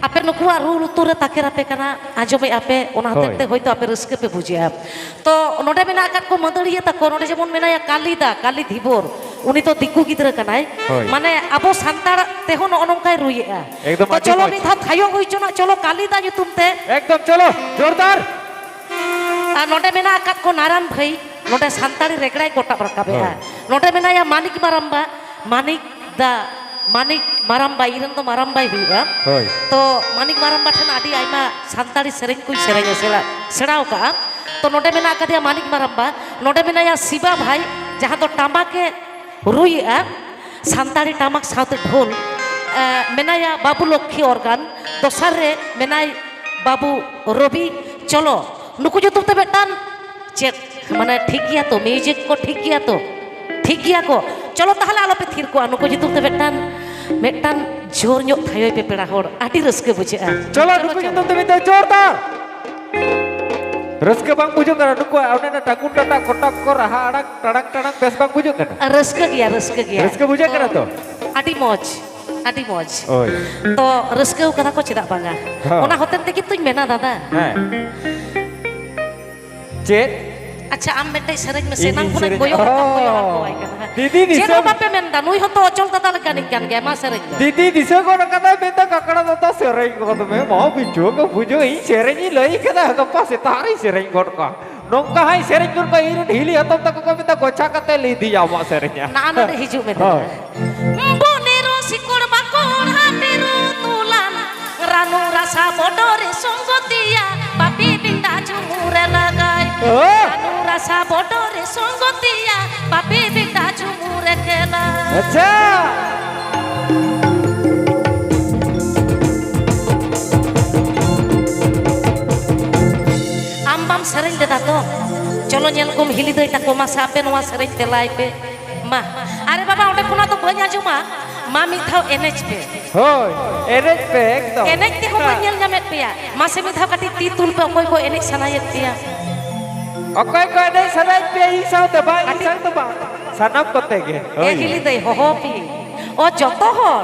ᱟᱯᱮ ᱱᱩᱠᱩᱣᱟᱜ ᱨᱩ ᱞᱩᱛᱩᱨ ᱨᱮ ᱛᱟᱠᱮᱨ ᱟᱯᱮ ᱠᱟᱱᱟ, ᱟᱸᱡᱚᱢᱮᱫᱼᱟ ᱯᱮ, ᱚᱱᱟ ᱦᱚᱛᱮᱡ ᱦᱳᱭ᱾ ᱛᱮ ᱦᱳᱭᱛᱳ ᱟᱯᱮ ᱨᱟᱹᱥᱠᱟᱹ ᱯᱮ ᱵᱩᱡᱮᱫᱼᱟ᱾ ᱛᱚ ᱱᱚᱰᱮ ᱢᱮᱱᱟᱜ ᱟᱠᱟᱫ ᱠᱚ ᱢᱟᱹᱫᱟᱹᱲᱤᱭᱟᱹ ᱛᱟᱠᱚ, ᱱᱚᱰᱮ ᱡᱮᱢᱚᱱ ᱢᱮᱱᱟᱭᱟ ᱠᱟᱞᱤᱫᱟ, ᱠᱟᱞᱤ ᱫᱷᱤᱵᱚᱨ, ᱩᱱᱤ ᱫᱚ ᱫᱤᱠᱩ ᱜᱤᱫᱽᱨᱟᱹ ᱠᱟᱱᱟᱭ᱾ ᱦᱳᱭ᱾ ᱢᱟᱱᱮ ᱟᱵᱚ ᱥᱟᱱᱛᱟᱲ ᱛᱮᱦᱚᱸ ᱱᱚᱜᱼᱚ ᱱᱚᱝᱠᱟᱭ ᱨᱩᱭᱮᱫᱼᱟ᱾ ᱮᱠᱫᱚᱢ ᱛᱚ ᱟᱹᱰᱤ ᱪᱚᱞᱚ ᱢᱚᱡᱽ᱾ ᱢᱤᱫ ᱫᱷᱟᱣ ᱛᱷᱟᱭᱚ ᱦᱩᱭ ᱦᱚᱪᱚᱱᱟᱜ, ᱪᱚᱞᱚ ᱠᱟᱞᱤᱫᱟ ᱧᱩᱛᱩᱢ ᱛᱮ᱾ ᱮᱠᱫᱚᱢ ᱪᱚᱞᱚ, ᱡᱳᱨᱫᱟᱨ᱾ ᱟᱨ ᱱᱚᱰᱮ ᱢᱮᱱᱟᱜ ᱟᱠᱟᱫ ᱠᱚ ᱱᱟᱨᱟᱱ ᱵᱷᱟᱹᱭ, ᱱᱚᱰᱮ ᱥᱟᱱᱛᱟᱲᱤ ᱨᱮᱜᱽᱲᱟᱭ ᱜᱚᱴᱟᱵ ᱨᱟᱠᱟᱵᱮᱜᱼᱟ᱾ ᱦᱳᱭ᱾ ᱱᱚᱰᱮ ᱢᱮᱱᱟᱭᱟ ᱢᱟᱱᱤᱠ ᱢᱟᱨᱟᱢᱵᱟ, ᱢᱟᱱᱤᱠ ᱫᱟ, ᱢᱟᱱᱤᱠ ᱢᱟᱨᱟᱢᱵᱟ, ᱤᱧ ᱨᱮᱱ ᱫᱚ ᱢᱟᱨᱟᱢᱵᱟᱭ ᱦᱩᱭᱩᱜᱼᱟ᱾ ᱦᱳᱭ᱾ ᱛᱚ ᱢᱟᱱᱤᱠ ᱢᱟᱨᱟᱢᱵᱟ ᱴᱷᱮᱱ ᱟᱹᱰᱤ ᱟᱭᱢᱟ ᱥᱟᱱᱛᱟᱲᱤ ᱥᱮᱨᱮᱧ ᱠᱚᱧ ᱥᱮᱨᱮᱧ ᱥᱮᱬᱟ, ᱥᱮᱬᱟᱣ ᱠᱟᱜᱼᱟ᱾ ᱛᱚ ᱱᱚᱰᱮ ᱢᱮᱱᱟᱜ ᱟᱠᱟᱫᱮᱭᱟ ᱢᱟᱱᱤᱠ ᱢᱟᱨᱟᱢᱵᱟ, ᱱᱚᱰᱮ ᱢᱮᱱᱟᱭᱟ ᱥᱤᱵᱟ ᱵᱷᱟᱭ, ᱡᱟᱦᱟᱸ ᱫᱚ ᱴᱟᱢᱟᱠᱮ ᱨᱩᱭᱮᱜᱼᱟ, ᱥᱟᱱᱛᱟᱲᱤ ᱴᱟᱢᱟᱠ ᱥᱟᱶᱛᱮ ᱰᱷᱳᱞ᱾ ᱮ, ᱢᱮᱱᱟᱭᱟ ᱵᱟᱹᱵᱩ ᱞᱚᱠᱠᱷᱤ ᱚᱨᱜᱟᱱ, ᱫᱚᱥᱟᱨ ᱨᱮ ᱢᱮᱱᱟᱭ ᱵᱟᱹᱵᱩ ᱨᱚᱵᱤ᱾ ᱪᱚᱞᱚ, ᱱᱩᱠᱩ ᱧᱩᱛᱩᱢ ᱛᱮ ᱢᱤᱫᱴᱟᱝ ᱪᱮᱫ, ᱢᱟᱱᱮ, ᱴᱷᱤᱠ ᱜᱮᱭᱟ ᱛᱚ? ᱢᱤᱣᱡᱤᱠ ᱠᱚ ᱴᱷᱤᱠ ᱜᱮᱭᱟ ᱛᱚ? ᱴᱷᱤᱠ ᱜᱮᱭᱟ ᱠᱚ᱾ ᱪᱚᱞᱚ ᱛᱟᱦᱚᱞᱮ ᱟᱞᱚᱯᱮ ᱛᱷᱤᱨ ᱠᱚᱜᱼᱟ, ᱱᱩᱠᱩ ᱧᱩᱛᱩᱢ ᱛᱮ ᱢᱤᱫᱴᱟᱝ, ᱢᱤᱫᱴᱟᱝ ᱡᱳᱨ ᱧᱚᱜ ᱛᱷᱟᱭᱚᱭ ᱯᱮ ᱯᱮᱲᱟ ᱦᱚᱲ, ᱟᱹᱰᱤ ᱨᱟᱹᱥᱠᱟᱹ ᱵᱩᱡᱷᱟᱹᱜᱼᱟ᱾ ᱪᱚᱞᱚ, ᱪᱚᱞᱚ, ᱱᱩᱠᱩ ᱪᱚᱞᱚ᱾ ᱧᱩᱛᱩᱢ ᱛᱮ ᱢᱤᱫᱴᱟᱝ ᱡᱳᱨᱫᱟᱨ᱾ ᱨᱟᱹᱥᱠᱟᱹ ᱵᱟᱝ ᱵᱩᱡᱷᱟᱹᱜ ᱠᱟᱱᱟ? ᱱᱩᱠᱩᱣᱟᱜ ᱚᱱᱮ ᱚᱱᱟ ᱴᱟᱠᱩᱨ ᱴᱟᱴᱟ ᱠᱚᱴᱟᱠ ᱠᱚ ᱨᱟᱦᱟ ᱟᱲᱟᱝ, ᱴᱟᱲᱟᱝ ᱴᱟᱲᱟᱝ ᱵᱮᱥ ᱵᱟᱝ ᱵᱩᱡᱷᱟᱹᱜ ᱠᱟᱱᱟ? ᱨᱟᱹᱥᱠᱟᱹ ᱜᱮᱭᱟ, ᱨᱟᱹᱥᱠᱟᱹ ᱜᱮᱭᱟ᱾ ᱨᱟᱹᱥᱠᱟᱹ ᱵᱩᱡᱷᱟᱹᱜ ᱠᱟᱱᱟ ᱛᱚ? ᱟᱹᱰᱤ ᱢᱚᱡᱽ, ᱟᱹᱰᱤ ᱢᱚᱡᱽ᱾ ᱦᱳᱭ᱾ ᱛᱚ ᱨᱟᱹᱥᱠᱟᱹ ᱠᱟᱫᱟ ᱠᱚ, ᱪᱮᱫᱟᱜ ᱵᱟᱝᱟ? ᱦᱚᱸ᱾ ᱚᱱᱟ ᱦᱚᱛᱮᱱ ᱛᱮᱜᱮ ᱛᱚᱧ ᱢᱮᱱᱟ, ᱫᱟᱫᱟ᱾ ᱦᱮᱸ᱾ ᱪᱮᱫ? ᱟᱪᱪᱷᱟ, ᱟᱢ ᱢᱤᱫᱴᱮᱡ ᱥᱮᱨᱮᱧ ᱢᱮᱥᱮ, ᱤᱧ ᱮᱱᱟᱝ ᱠᱷᱚᱱᱟᱜ ᱥᱮᱨᱮᱧᱟ? ᱠᱚᱭᱚᱜ ᱟᱠᱟᱫ, ᱚ᱾ ᱠᱚᱭᱚᱜ ᱟᱠᱚ ᱟᱭ ᱠᱟᱱᱟ ᱦᱟᱸᱜ᱾ ᱫᱤᱫᱤ ᱪᱮᱫ ᱫᱤᱥᱟᱹ ᱦᱚᱸ ᱵᱟᱯᱮ ᱢᱮᱱᱫᱟ, ᱱᱩᱭ ᱦᱚᱸᱛᱚ ᱚᱪᱚᱞ ᱫᱟᱫᱟ ᱞᱮᱠᱟᱱᱤᱡ ᱠᱟᱱ ᱜᱮᱭᱟᱭ, ᱢᱟ ᱥᱮᱨᱮᱧ ᱢᱮ᱾ ᱫᱤᱫᱤ ᱫᱤᱥᱟᱹ ᱜᱚᱫ ᱠᱟᱫᱟᱭ, ᱢᱮᱱᱫᱟ, "ᱠᱟᱠᱲᱟ ᱫᱟᱫᱟ ᱥᱮᱨᱮᱧ ᱜᱚᱫ ᱢᱮ, ᱢᱟ ᱵᱩᱡᱷᱟᱹᱣ ᱜᱮ ᱵᱩᱡᱷᱟᱹᱣ, ᱤᱧ ᱥᱮᱨᱮᱧ ᱤᱧ ᱞᱟᱹᱭ ᱠᱟᱫᱟ, ᱜᱟᱯᱟ ᱥᱮᱛᱟᱜ ᱨᱤᱧ ᱥᱮᱨᱮᱧ ᱜᱚᱫ ᱠᱟᱜᱼᱟ᱾" ᱱᱚᱝᱠᱟ ᱦᱟᱸᱜ ᱥᱮᱨᱮᱧ ᱜᱚᱫ ᱠᱟᱜᱼᱟ, ᱤᱧ ᱨᱮᱱ ᱦᱤᱞᱤ ᱦᱟᱛᱚᱢ ᱛᱟᱠᱚ ᱠᱚ ᱢᱮᱛᱟ, "ᱜᱚᱪᱷᱟ ᱠᱟᱛᱮ ᱞᱟᱹᱭ ᱤᱫᱤᱭᱟ ᱟᱢᱟᱜ ᱥᱮᱨᱮᱧ ᱦᱟᱸᱜ᱾" ᱱᱟᱜᱼᱟ ᱱᱚᱰᱮ ᱦᱤᱡᱩᱜ ᱢᱮ ᱦᱳᱭ᱾ ᱫᱟᱫᱟ᱾ ᱵᱚᱱᱮᱨᱚ ᱥᱤᱠᱚᱲ ᱵᱟᱠᱚᱲ ᱦᱟᱹᱴᱤᱨᱩ ᱛᱩᱞᱟᱱ, ᱨᱟᱱᱩ ᱨᱟᱥᱟ ᱵᱚᱰᱚᱨᱮ ᱥᱚᱝᱜᱚᱛᱤᱭᱟ, ᱯᱟᱯᱤ ᱵᱤᱸᱰᱟ ᱡᱷᱩᱢᱩᱨ ᱞᱟᱜᱟᱭ᱾ ᱦᱳᱭ᱾ ᱨᱟᱱᱩ ᱨᱟᱥᱟ ᱥᱟ ᱵᱚᱰᱚ ᱨᱮ ᱥᱚᱝᱜᱚᱛᱤᱭᱟ, ᱵᱟᱯᱤ ᱵᱮᱴᱟ ᱡᱷᱩᱢᱩᱨ ᱮ ᱠᱷᱮᱞᱟ᱾ ᱟᱪᱪᱷᱟ᱾ ᱟᱢ ᱵᱟᱢ ᱥᱮᱨᱮᱧ ᱞᱮᱫᱟ ᱛᱚ? ᱪᱚᱞᱚ ᱧᱮᱞ ᱠᱚᱢ ᱦᱤᱞᱤ ᱫᱟᱹᱭ ᱛᱟᱠᱚ, ᱢᱟᱥᱮ ᱟᱯᱮ ᱱᱚᱣᱟ ᱥᱮᱨᱮᱧ ᱛᱮᱞᱟᱭ ᱯᱮ᱾ ᱢᱟ᱾ ᱟᱨᱮ ᱵᱟᱵᱟ, ᱚᱸᱰᱮ ᱠᱷᱚᱱᱟᱜ ᱫᱚ ᱵᱟᱹᱧ ᱟᱸᱡᱚᱢᱟ᱾ ᱢᱟ, ᱢᱤᱫ ᱫᱷᱟᱣ ᱮᱱᱮᱡ ᱯᱮ᱾ ᱦᱳᱭ, ᱮᱱᱮᱡ ᱯᱮ ᱮᱠᱫᱚᱢ᱾ ᱮᱱᱮᱡ ᱛᱮᱦᱚᱸ ᱵᱟᱹᱧ ᱧᱮᱞ ᱧᱟᱢᱮᱫ ᱯᱮᱭᱟ᱾ ᱢᱟᱥᱮ ᱢᱤᱫ ᱫᱷᱟᱣ ᱠᱟᱹᱴᱤᱡ ᱛᱤ ᱛᱩᱞ ᱯᱮ, ᱚᱠᱚᱭ ᱠᱚ ᱮᱱᱮᱡ ᱥᱟᱱᱟᱭᱮᱫ ᱯᱮᱭᱟ? ᱚᱠᱚᱭ ᱠᱚ ᱮᱱᱮᱡ ᱥᱟᱱᱟᱭᱮᱫ ᱯᱮᱭᱟ? ᱤᱧ ᱥᱟᱶᱛᱮ ᱵᱟᱝ, ᱤᱧ ᱠᱟᱹᱴᱤᱡ ᱥᱟᱶᱛᱮ ᱵᱟᱝ, ᱥᱟᱱᱟᱢ ᱠᱚᱛᱮ ᱜᱮ᱾ ᱮ ᱦᱳᱭ᱾ ᱦᱤᱞᱤ ᱫᱟᱹᱭ, ᱦᱚᱦᱚ ᱯᱮ᱾ ᱚ, ᱡᱚᱛᱚ ᱦᱚᱲ?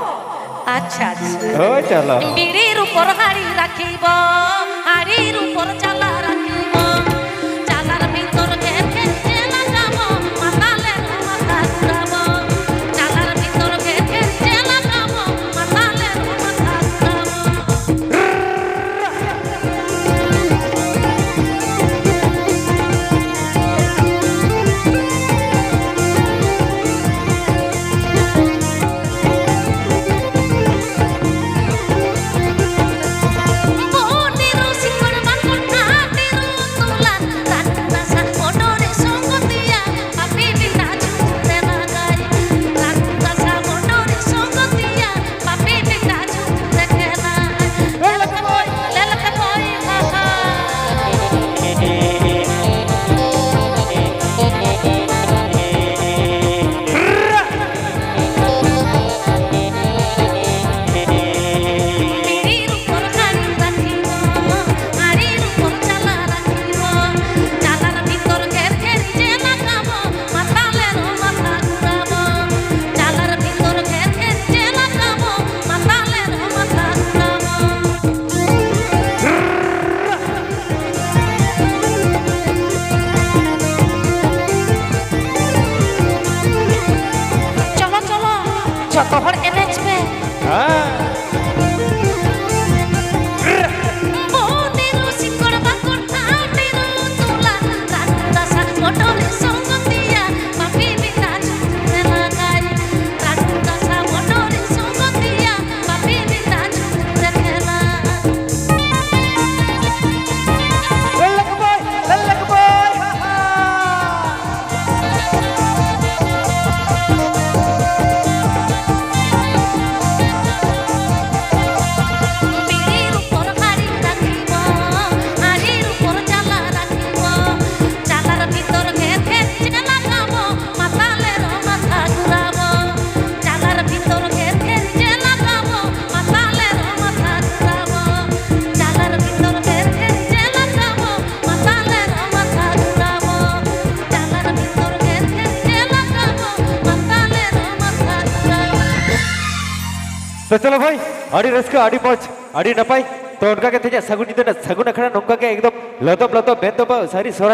ᱟᱪᱪᱷᱟ, ᱟᱪᱪᱷᱟ᱾ ᱦᱳᱭ, ᱪᱚᱞᱚ᱾ ᱵᱤᱲᱤ ᱨᱩᱯᱚᱨ ᱦᱟᱲᱤ ᱨᱟᱠᱷᱤᱵᱚ, ᱦᱟᱲᱤ ᱨᱩᱯᱚᱨ ᱪᱟᱞᱟ ᱨᱟᱠᱷᱤᱵᱚ, ᱪᱟᱞᱟᱨ ᱵᱷᱤᱛᱚᱨ ᱜᱮ ᱪᱮᱫ ᱪᱮᱫ ᱞᱟᱜᱟᱵᱚ, ᱢᱟᱛᱟᱞᱮ ᱨᱩ ᱢᱟᱛᱟ ᱜᱩᱨᱟᱵᱚ, ᱪᱟᱞᱟᱨ ᱵᱷᱤᱛᱚᱨ ᱜᱮ ᱪᱮᱫ ᱪᱮᱫ ᱞᱟᱜᱟᱵᱚ, ᱢᱟᱛᱟᱞᱮ ᱨᱩ ᱢᱟᱛᱟ ᱜᱩᱨᱟᱵᱚ᱾ ᱪᱚᱞᱚ, ᱪᱚᱞᱚ, ᱡᱚᱛᱚ ᱦᱚᱲ ᱮᱱᱮᱡ ᱯᱮ᱾ ᱦᱮᱸ᱾ ᱛᱚ ᱪᱚᱞᱚ ᱵᱷᱟᱭ, ᱟᱹᱰᱤ ᱨᱟᱹᱥᱠᱟᱹ, ᱟᱹᱰᱤ ᱢᱚᱡᱽ, ᱟᱹᱰᱤ ᱱᱟᱯᱟᱭ᱾ ᱛᱚ ᱚᱱᱠᱟ ᱜᱮ ᱛᱮᱦᱮᱧᱟᱜ ᱥᱟᱹᱜᱩᱱ ᱧᱤᱫᱟᱹ ᱨᱮᱱᱟᱜ ᱥᱟᱹᱜᱩᱱ ᱟᱠᱷᱲᱟ ᱱᱚᱝᱠᱟ ᱜᱮ ᱮᱠᱫᱚᱢ ᱞᱚᱫᱚᱵ ᱞᱚᱫᱚᱵ ᱢᱮᱱ ᱫᱚ ᱵᱟᱝ, ᱥᱟᱹᱨᱤ ᱥᱚᱨᱦᱟᱭ